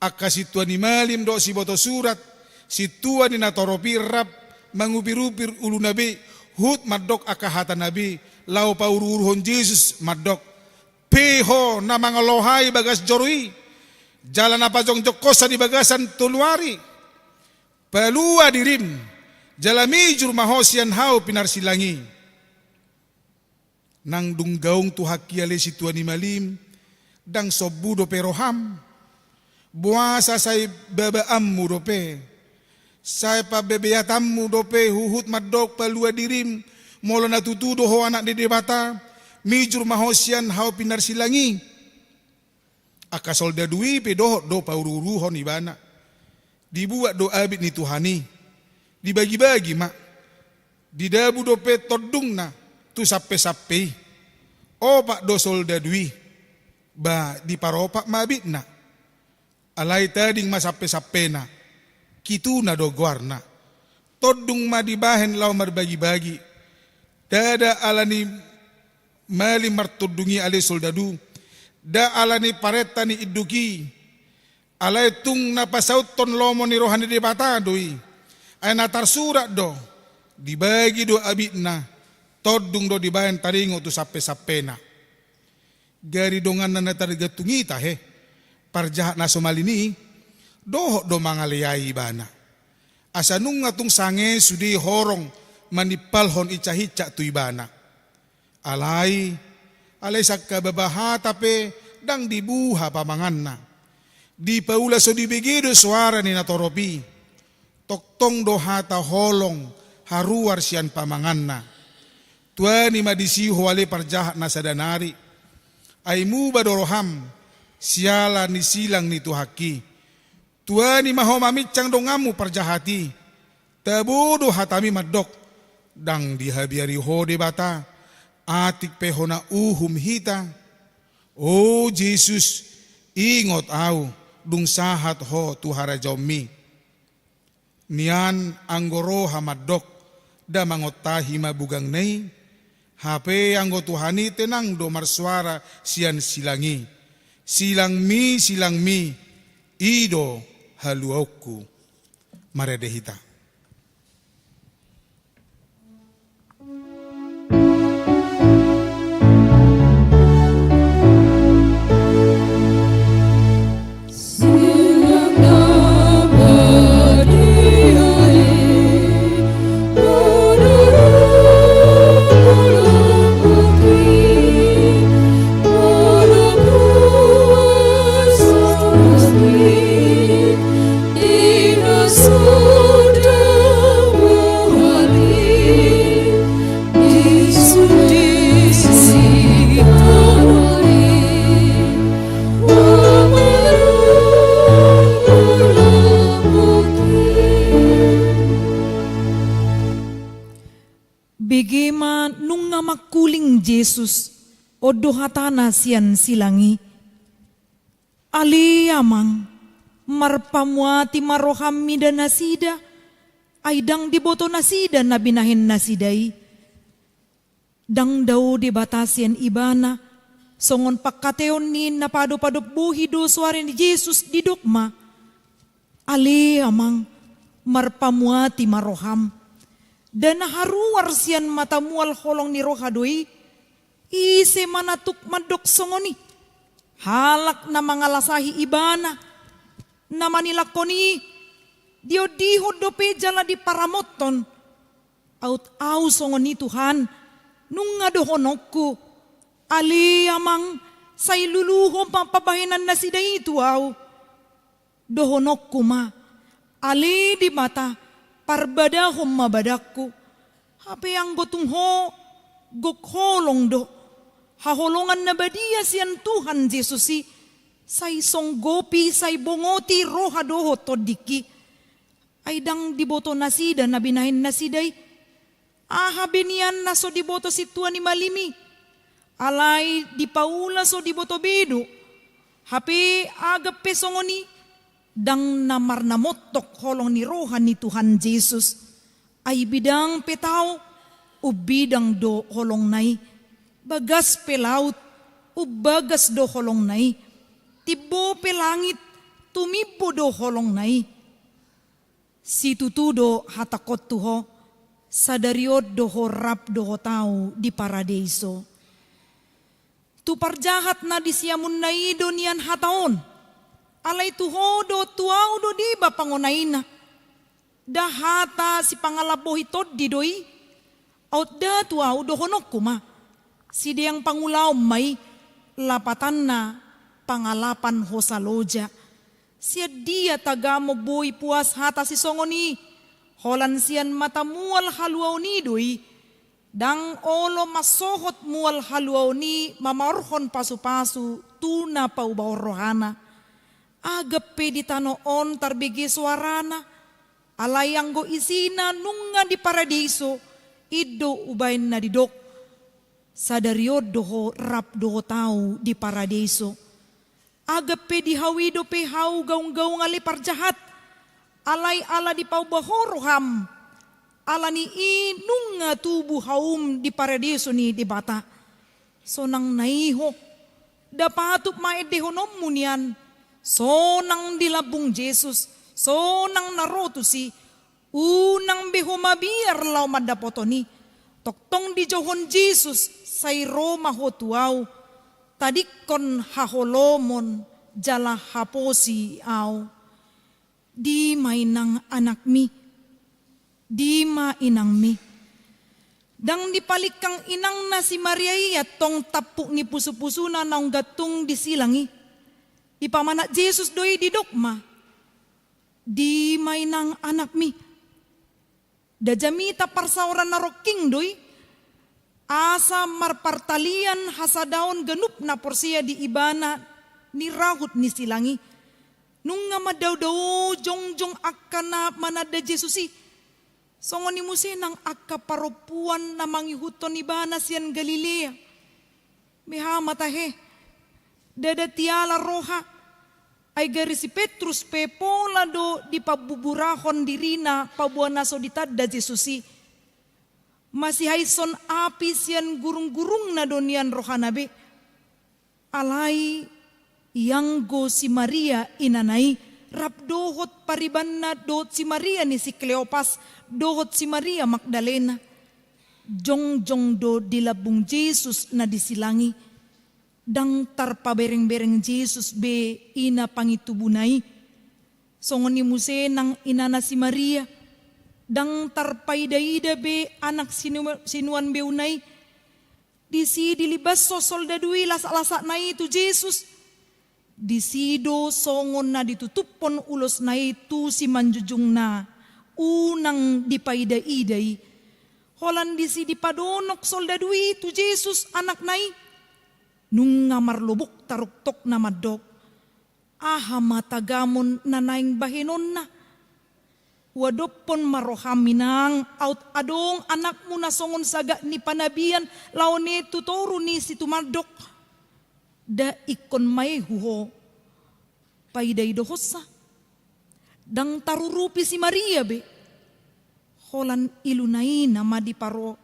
Angka sintua ni malim dohot siboto surat, sintua ni natorop i rap mangupirupir uluna be, huhut mandok angka hatana be, laho pauruuruhon Jesus mandok: Pe ho na mangalohai bagas joro i, jala na pajongjongkonsa di bagasan tolu ari. Palua dirim, jala mijur ma ho sian hau pinarsilang i. Nang dung gaung Tuhanki ale sintua ni malim, ndang sombu dope roham. Boasa sai babaanmu dope, sai pabebeatanmu dope huhut mandok palua dirim, molo na tutu do ho Anak ni Debata, mijur ma ho sian hau pinarsilang i. Angka soldadu i pe dohot do pauruuruhon Ibana. Dibuat do abit ni Tuhan i. Dibagibagi ma. Didabu dope tondungna tu sampesampe i. Opat do soldadu i. Ba diparopat ma abitna. Alai tading ma sampesampena. Kituna do goarna. Tondung ma dibahen laho marbagibagi. Ndada ala ni malim martondung i ale soldadu, nda ala ni parenta ni induk i, alai tung na pasauthon lomo ni roha ni Debata do i. Ai na tarsurat do, dibagi do abitna, tondung do dibahen taringot tu sampesampena. Gari donganna na targantung i tahe, parjahat na somalin i, dohot do mangaleai ibana. Asa nunga tung sange sude horong manimpalhon incak-incak tu ibana. Alai, alai sangkababa hata pe ndang dibuha pamanganna. Dipaula so dibege do soara ni natorop i. Tongtong do hata holong haruar sian pamanganna. Tuani ma disi ho ale parjahat na sada nari. Ai muba do roham siala ni silang ni Tuhanki. Tuani ma ho mamincang donganmu parjahat i. Tabo do hatami mandok, ndang dihabiari ho Debata, atik pe hona uhum hita. O Jesus, ingot ahu, dung sahat ho tu harajaonmi. Nian anggo roha mandok, nda mangontahi ma bugangna i, hape anggo Tuhan i tenang do marsoara sian silang i. Silangmi, silangmi, i do haluaonku. Marende hita. Jesus, on do hatana sian silang i: Ale Amang, marpamuati ma roham mida nasida, ai ndang diboto nasida na binahen nasida i. Ndang dao Debata sian ibana, songon pangkataion ni na padopadop bohi do soara ni Jesus, didok ma: Ale Amang, marpamuati ma roham. Nda na haruar sian mata mual holong ni roha do i, ise ma na tuk mandok songon i? Halak na mangalasahi ibana, na manilangkon i, diondihon dope jala diparamothon. Aut ahu songon i Tuhan, nunga dohononku: Ale Amang, sai luluhon ma pambahenan nasida i tu ahu. Dohononku ma: Ale Debata, parbadahon ma badanku. Hape anggo tung ho, gok holong do, haholongan na badia sian Tuhan Jesus i, sai songgopi, sai bongoti roha dohot tondingki. Ai ndang diboto nasida na binahen nasida i. Aha be nian na so diboto sintua ni malim i? Alai dipaula so diboto be do. Hape agap pe songon i, ndang na marnamontok holong ni roha ni Tuhan Jesus. Ai bidang pe tao, umbidang do holongna i. Bagas pe laut, umbagas do holongna i. Timbo pe langit, tumimbo do holongna i. Situtu do hatangkon tu ho, sadari on do ho rap dohot ahu di paradeiso. Tu parjahat na di siamunna i do nian hata on. Alai tu ho dohot tu ahu do deba pangonaina. Nda hata sipangalap bohi tondi do i. Aut nda tu ahu, dohononku ma: Sideang pangulaon ma i, lapatanna pangalapan hosa loja. Sian dia tagamon boi puas hata sisongon i? Holan sian mata mual haluaon i do i. Ndang olo mansohot mual haluaon i mamaorhon pasupasu tu na paubahon rohana. Agap pe di tano on tarbege soarana, alai anggo isina nunga di paradeiso, i do umbahen na didok: Sadari on do ho rap dohot ahu di paradeiso. Agap pe di hau i dope hau gaunggaung ale parjahat, alai ala dipauba ho roham, ala ni i nunga tubu haum di paradeiso ni Debata. Sonang na i ho, nda patut ma endehononmu nian: Sonang di lambung Jesus, sonang na ro tusi, unang be ho mabiar laho mandapothon i. Tongtong dijouhon Jesus, sai ro ma ho tu ahu, tadingkon haholomon jala haposi ahu. Dima inang anakmi, dima inangmi. Ndang dipalingkang inangna si Maria i antong tampuk ni pusupusuna naung gantung di silang i. Dipamanat Jesus do i, didok ma: Dima inang anakmi. Nda jamita parsaoran na rongking do i, asa marpartalian hasadaon ganup na porsea di ibana ni rahut ni silang i. Nunga mandaodao jongjong angka na mananda Jesus i. Songon i muse nang angka parompuan na mangihuthon ibana sian Galilea. Beha ma tahe, ndada tiala roha, ai gari si Petrus pe pola do dipabuburahon dirina paboa na so ditanda Jesus i. Masihaishon api sian gurunggurungna do nian rohana be. Alai ianggo si Maria inana i, rap dohot paribanna dohot si Maria ni si Kleopas, dohot si Maria Magdalena, jongjong do di lambung Jesus na di silang i. Ndang tarpaberengbereng Jesus be ina pangintubuna i. Songon i muse nang inana si Maria, ndang tarpaidaida be anak sinu-, sinuan beuna i. Disi dilibashon soldadu i lasaklakna i tu Jesus. Disi do songon na ditutuphon ulosna i tu simanjujungna, unang dipaidaida i. Holan disi dipadonok soldadu i tu Jesus anakna i. Nunga marlobuk taruktokna mandok: Aha ma tagamon na naeng bahenonna? Huadophon ma roham, inang, aut adong anakmu na songon sagak ni panabian laho tu toru ni situmandok. Nda ingkon maegu ho paidaidohonsa. Ndang tarurupi si Maria be. Holan iluna i nama diparo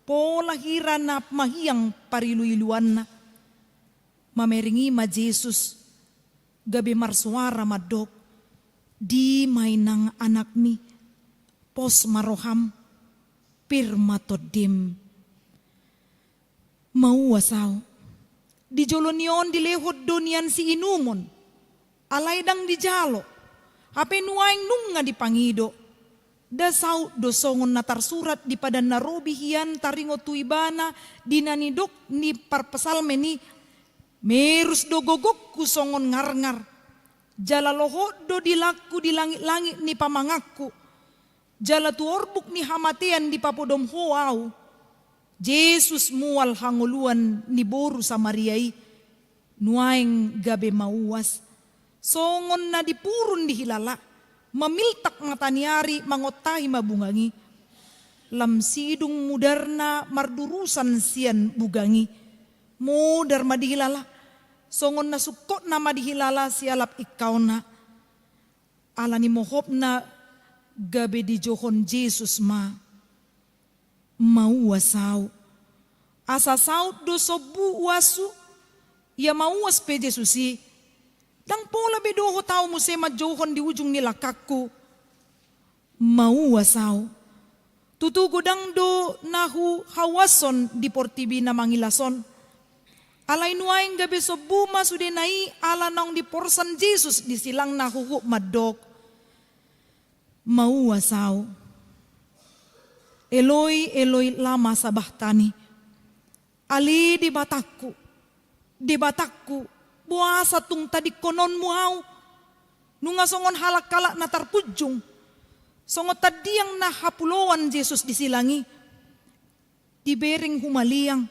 pola hira na mahiang pariluiluanna. Mamereng i ma Jesus gabe marsoara mandok: Di ma, inang, anakmi, pos ma roham, pir ma tondim. Mauas ahu. Di jolo ni on dilehon do nian siinumon. Alai ndang dijalo. Hape nuaeng nunga dipangido. Nda saut do songon na tarsurat di Padan na Robi hian taringot tu ibana di na nidok ni parpsalmen i: Merus do gogongku songon ngarngar. Jala lohot do dilangku di langitlangit ni pamanganku. Jala tu orbuk ni hamatean dipapodom ho ahu. Jesus mual hangoluan ni boru Samaria i, nuaeng gabe mauas. Songon na dipurun dihilala, mamiltak mata ni ari mangontahi ma bugang i. Lam sidung mudarna mardurusan sian bugang i. Mudar ma dihilala, songon na sungkotna ma dihilala sialap ingkaonna. Ala ni mohopna gabe dijouhon Jesus ma: Mauas ahu. Asa saut do sombu uashu. Ia mauas pe Jesus i: Ndang pola be dohot ahu muse manjouhon di ujung ni langkangku. Mauas ahu. Tutu godang do na huhauashon di portibi na mangilas on. Alai nuaeng gabe sombu ma sudena i ala naung diporsan Jesus di silangna huhut mandok: Mauas ahu. Eloi, Eloi, lama sabachthani. Ale Debatangku, Debatangku, boasa tung tadingkononmu ahu? Nunga songon halak-halak na tarpunjung, songon tandiang na hapuloan Jesus di silang i. Dibereng humaliang,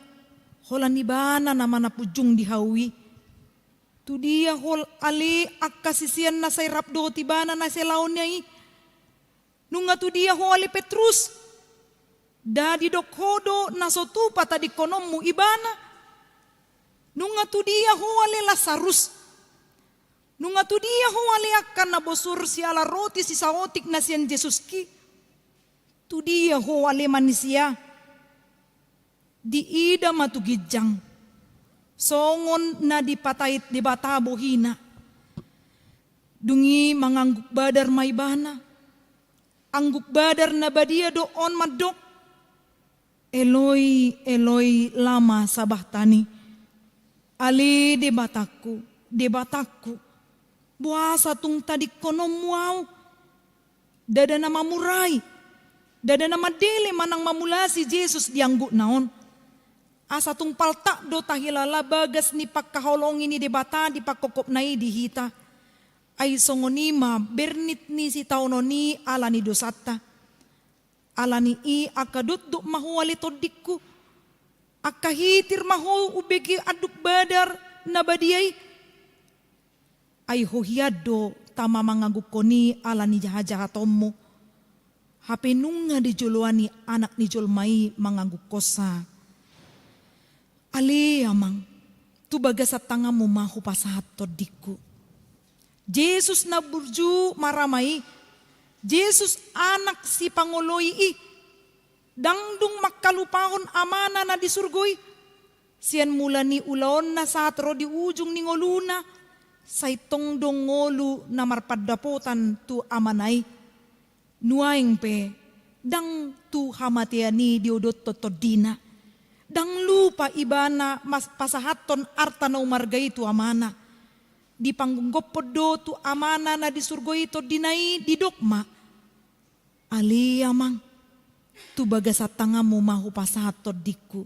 holan ibana nama na punjung di hau i. Tudia ho ale angka sisean na sai rap dohot ibana na sai laona i? Nunga tudia ho ale Petrus? Nda didok ho do na so tupa tadingkononmu ibana? Nunga tudia ho ale Lasarus? Nunga tudia ho ale angka na bosur siala roti sisaotik na sian Jesus ki? Tudia ho ale manisia? Diida ma tu ginjang, songon na dipatait Debata bohina. Dung i mangangguk badar ma ibana. Angguk badar na badia do on mandok: Eloi, Eloi, lama sabachthani. Ale Debatangku, Debatangku, boasa tung tadingkononmu ahu? Ndada na mamurai, ndada na mandele manang mamulasi Jesus di anggukna on. Asa tung paltak do tahilala bagas ni pangkaholongi ni Debata di pangkopkopna i di hita. Ai songon i ma bernit ni sitaonon i ala ni dosanta. Ala ni i angka dotdot ma ho ale tondingku. Angka hitir ma ho umbege anduk badar na badia i. Ai ho hian do tama manganggukkon i ala ni hajahatonmu. Hape nunga dijoloani Anak ni jolma i manganggukkon sa. Ale Amang, tu bagasan tanganmu ma hupasahat tondingku. Jesus na burju marama i, Jesus anak sipangoloi i, ndang dung mangkalupahon Amana na di surgo i. Sian mula ni ulaonna sahat ro di ujung ni ngoluna, sai tong do ngolu na marpandapotan tu Amana i. Nuaeng pe, ndang tu hamatean i diodothon tondina. Ndang lupa ibana mas-, pasahathon arta na umarga i tu Amana. Dipanggophon do tu Amana na di surgo i tondina i, didok ma: Ale Amang, tu bagasan tanganmu ma hupasahat tondingku.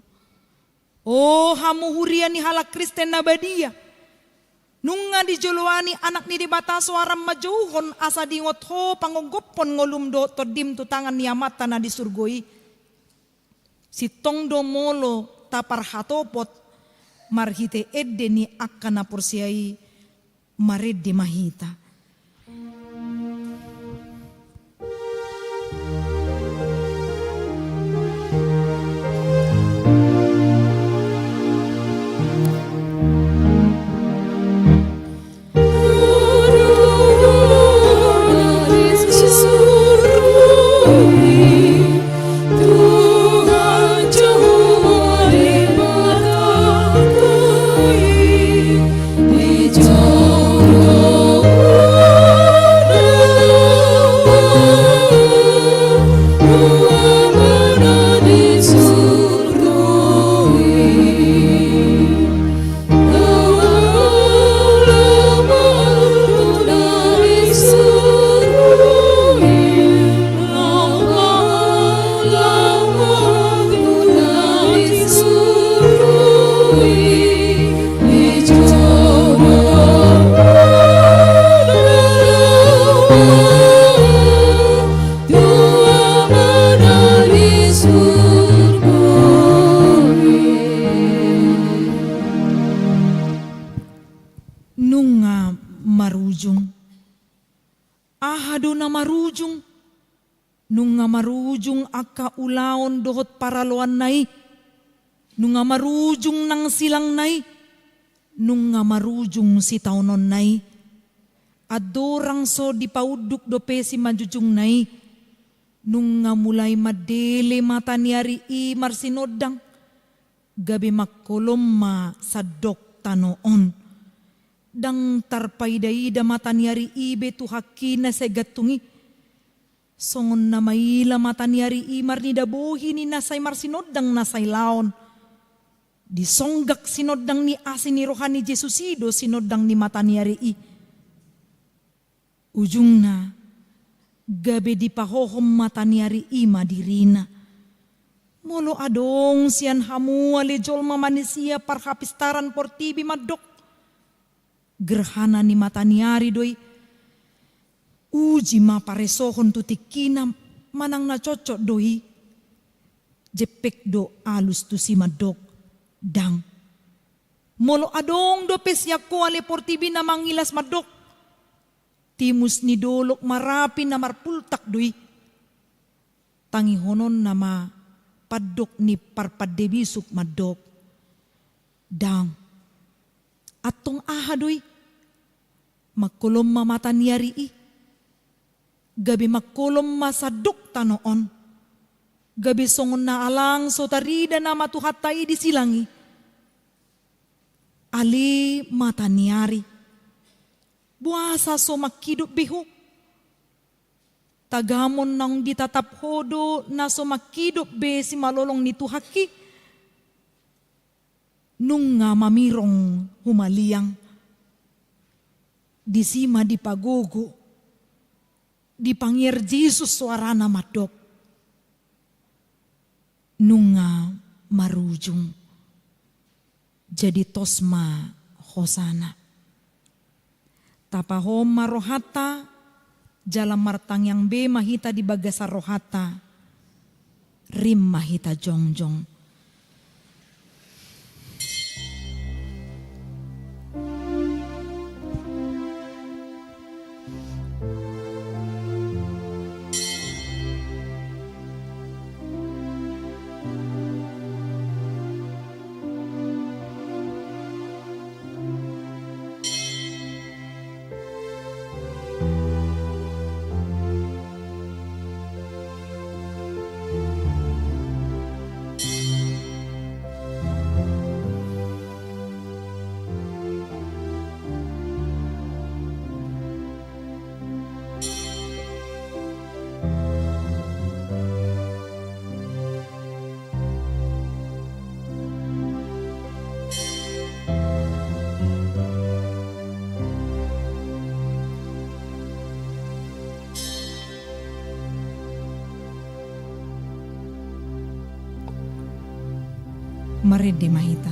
O hamu huria ni halak Kristen na badia, nunga dijoloani Anak ni Debata soaram manjouhon asa diingot ho pangonggophon ngolum dohot tondim tu tangan ni Amanta na di surgo i. Sintong do molo taparhatopot marhite ende ni angka na porsea i. Marende ma hita. marujung. Aha do na marujung? Nunga marujung angka ulaon dohot paraloanna i. Nunga marujung nang silangna i. Nunga marujung sitaononna i. Andorang so dipaunduk dope simanjujungna i, nunga mulai mandele mata ni ari i marsinondang, gabe mangkolom ma sandok tano on. Ndang tarpaida-ida mata ni ari i be tu haki na sai gantung i. Songon na maila mata ni ari i marnida bohi ni na sai marsinondang na sai laon. Disonggak sinondang ni asi ni roha ni Jesus i do sinondang ni mata ni ari i. Ujungna, gabe dipahohom mata ni ari i ma dirina. Molo adong sian hamu ale jolma manisia parhapistaran portibi mandok, gerhana ni mata ni ari do i. Uji ma paresohon tu tingkina manang na cocok do i. Jempek do alus tusi mandok, ndang. Molo adong dope sian ho ale portibi na mangilas mandok, timus ni dolok Marapi na marpultak do i. Tangihononna ma pandok ni parpande bisuk mandok, ndang. Antong aha do i? Mangkolom ma mata ni ari i. Gabe mangkolom ma sandok tano on. Gabe songon na alang so tarida nama Tuhanta i di silang i. Ale mata ni ari, boasa so mangkidop be ho? Tagamon naung ditatap ho do na so mangkidop be simalolong ni Tuhanki? Nunga mamirong humaliang. Disi ma dipagogo, dipangiar Jesus soarana mandok, nunga marujung. Jadi tos ma hosana. Tapahohom ma rohanta, jala martangiang be ma hita di bagasan rohanta. Rim ma hita jongjong. Marende ma hita.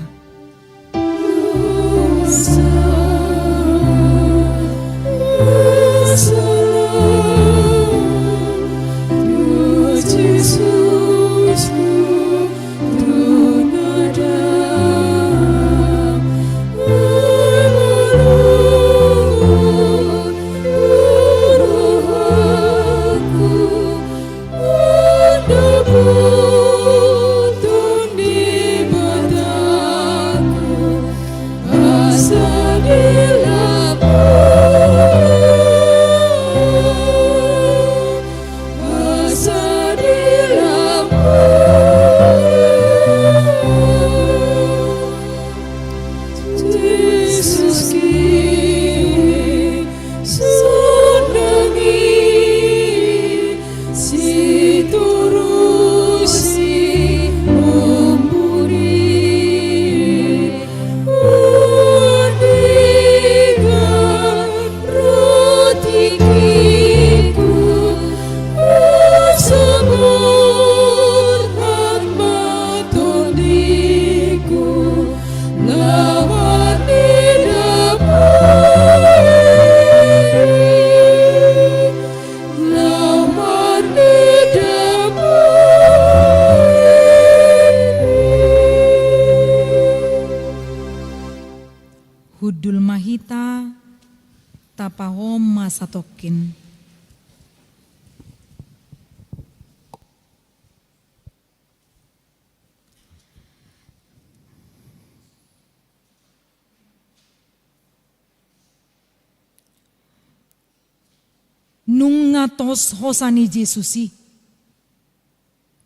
Hundul ma hita Tapahom ma satongkin. Nunga tos hosa ni Jesus i.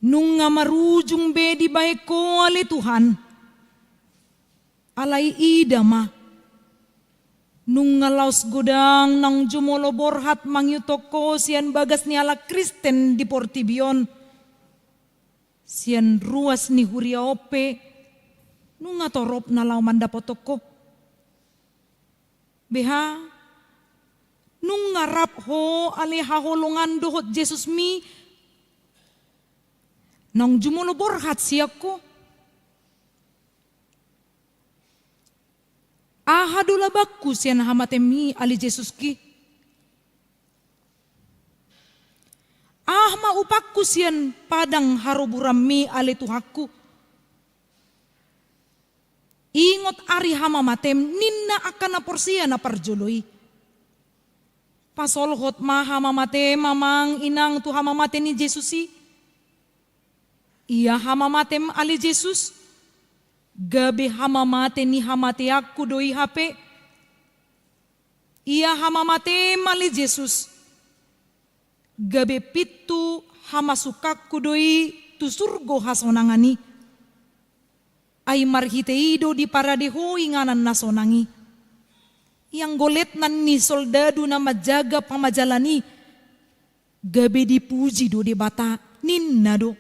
Nunga marujung be dibahen Ho ale Tuhan. Alai ida ma, nunga laos godang naung jumolo borhat mangihuthon Ho sian bagas ni halak Kristen di portibi on. Sian ruas ni huria on pe, nunga torop na laho mandapothon Ho. Beha, nunga rap Ho ale haholongan dohot Jesusmi, naung jumolo borhat sian Ho. Aha do labanku sian hamateMi ale Jesuski? Aha ma upangku sian padang haroburanMi ale Tuhanku? Ingot ari hamamateM, ninna angka na porsea na parjolo i. Pasolhot ma hamamateM amang inang tu hamamate ni Jesus i. Ia hamamateM ale Jesus, gabe hamamate ni hamateanku do i hape. Ia hamamateM ale Jesus, gabe pintu hamasukanku do i tu surgo hasonangan i. Ai marhite i do diparade Ho inganan na sonang i. Ianggo letnan ni soldadu na manjaga pamajalan i, gabe dipuji do Debata, ninna do.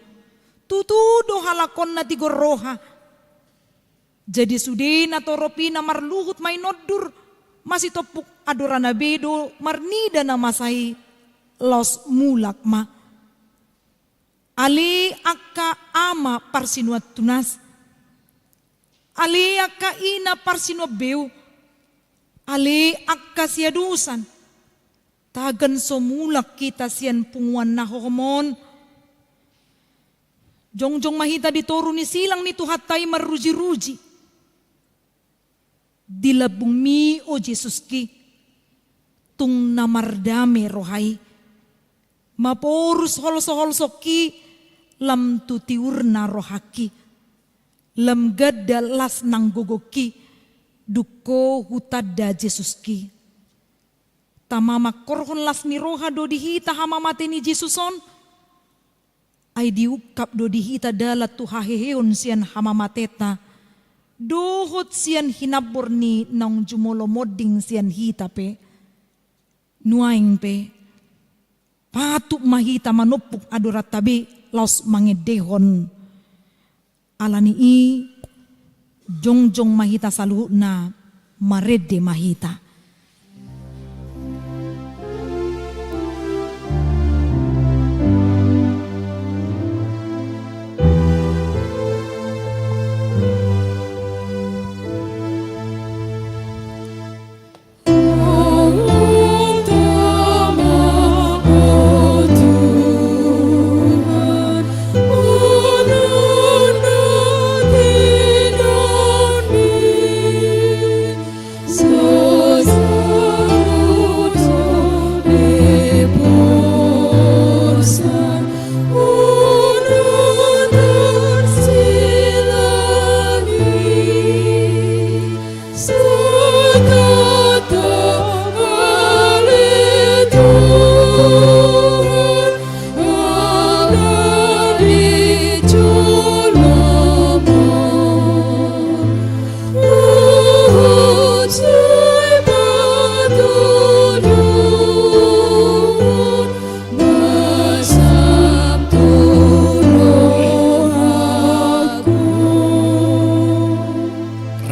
Tutu do halak on na tigor roha. Jadi sude na torop i na marluhut mainondur, masitompuk andorana be do marnida na masa i, laos mulak ma. Ale angka ama parsinuan tunas. Ale angka ina parsinuan beu. Ale angka siadosan. Tagan so mulak hita sian punguan na hohom on. Jongjong ma hita di toru ni silang ni Tuhanta i marrujiruji. Di lambungMi o Jesuski, tung na mardame roha i. Maporus holsoholsongki lam tu tiurna rohangki. Lam ganda las nang gogoki, dung Ho hutanda Jesuski. Tama mangkorhon las ni roha do di hita hamamate ni Jesus on. Ai diungkap do di hita dalan tu haheheon sian hamamatenta, dohot sian hinambor ni naung jumolo monding sian hita pe. Nuaeng pe, patut ma hita manompuk andoranta be laos mangendehon. Ala ni i, jongjong ma hita saluhutna, marende ma hita.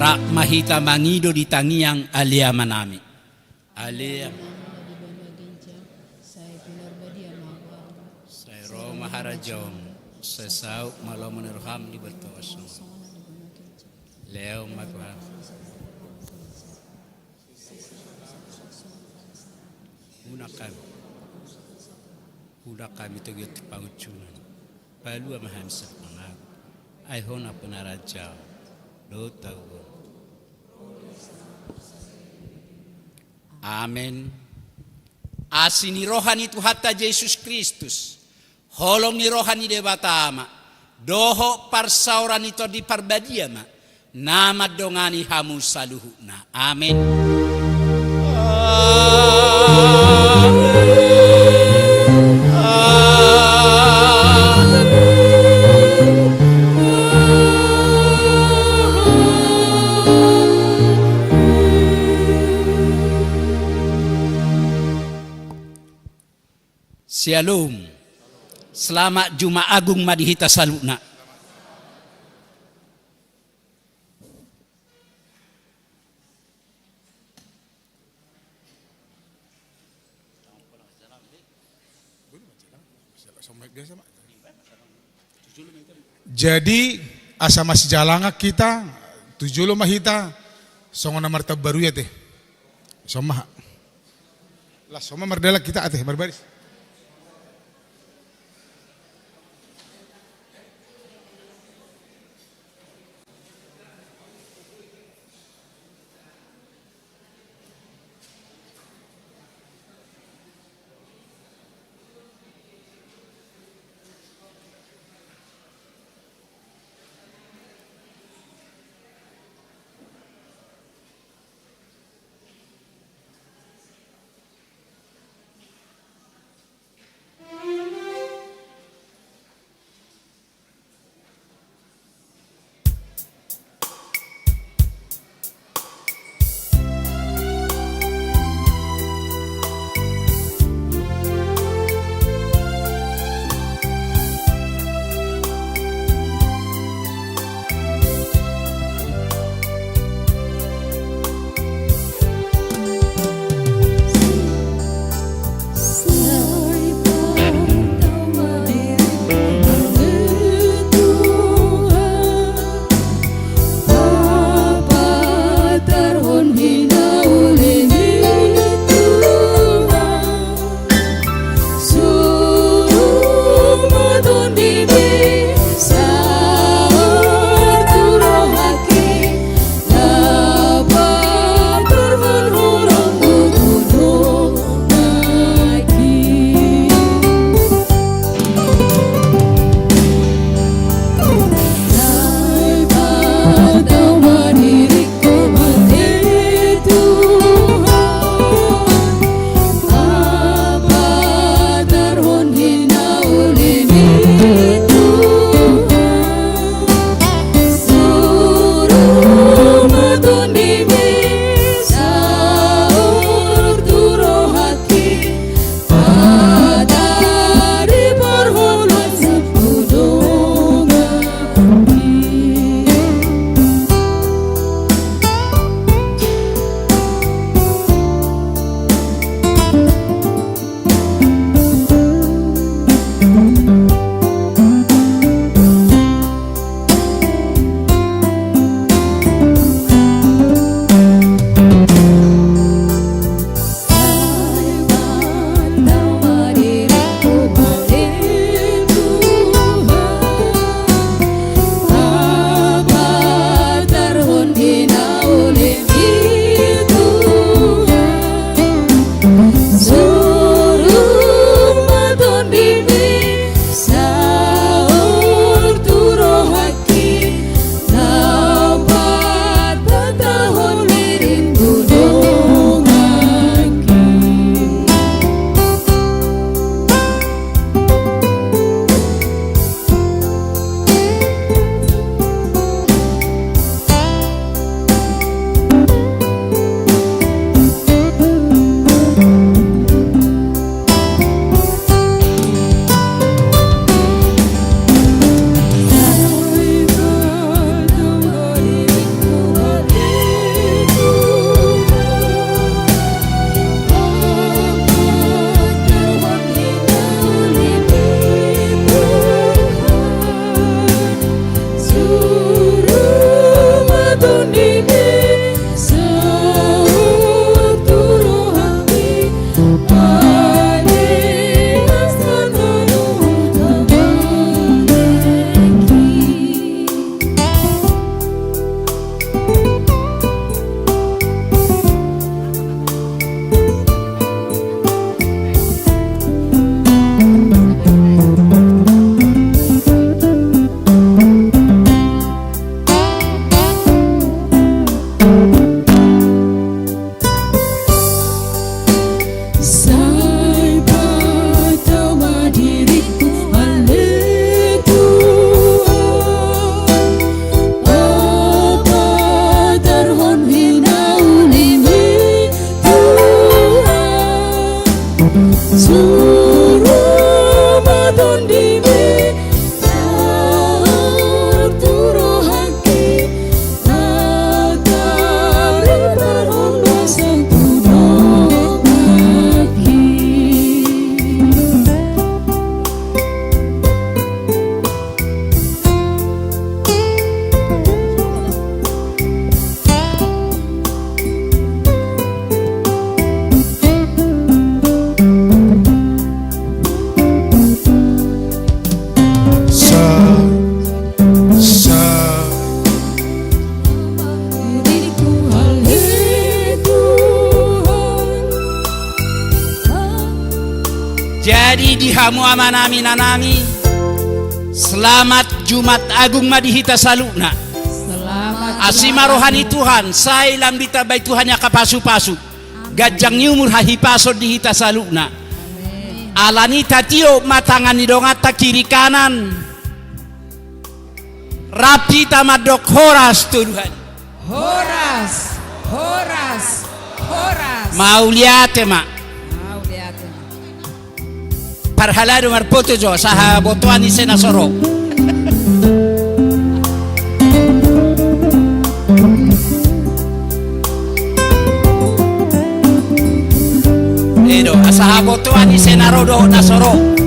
Rap ma hita mangido di tangiang Ale Amanami. Ale Amanami na di banua ginjang, sai pinarbadia ma goarMu. Sai ro ma harajaonMu, sai saut ma lomo ni rohaM di banua tonga on. Lehon ma Tuhan. Unang hami, unang hami togihon tu pangunjunan. Palua ma hami sian pangago. Ai Ho nampuna harajaon dohot hagoluan. Amen. Asi ni roha ni Tuhanta Jesus Kristus, holong ni roha ni Debata Ama, dohot parsaoran ni Tondi Parbadia ma na mandongani hamu saluhutna. Amen. Syalom. Selamat Jumat Agung ma di hita saluhutna. Jadi asa masijalangan hita, tu jolo ma hita songon na martambaru i ate. Songon ma. Las songon ma mardalan hita ate, marbaris. Jadi di hamu amanami, inanami, selamat Jumat Agung ma di hita saluhutna. Selamat Asi Jumat ma roha ni Agung. Tuhan, sai lam ditambai Tuhan angka pasupasu. Amin. Ganjang ni umur, hahipason di hita saluhutna. Amin. Alani i tatiop ma tangan ni donganta kiri kanan. Rap hita mandok horas tu Tuhan. Horas, horas, horas. Mauliate ma. Mauliate ma. Parhalado marpoto jo, asa habotoan ise na so ro. Edo, asa habotoan ise na ro dohot na so ro.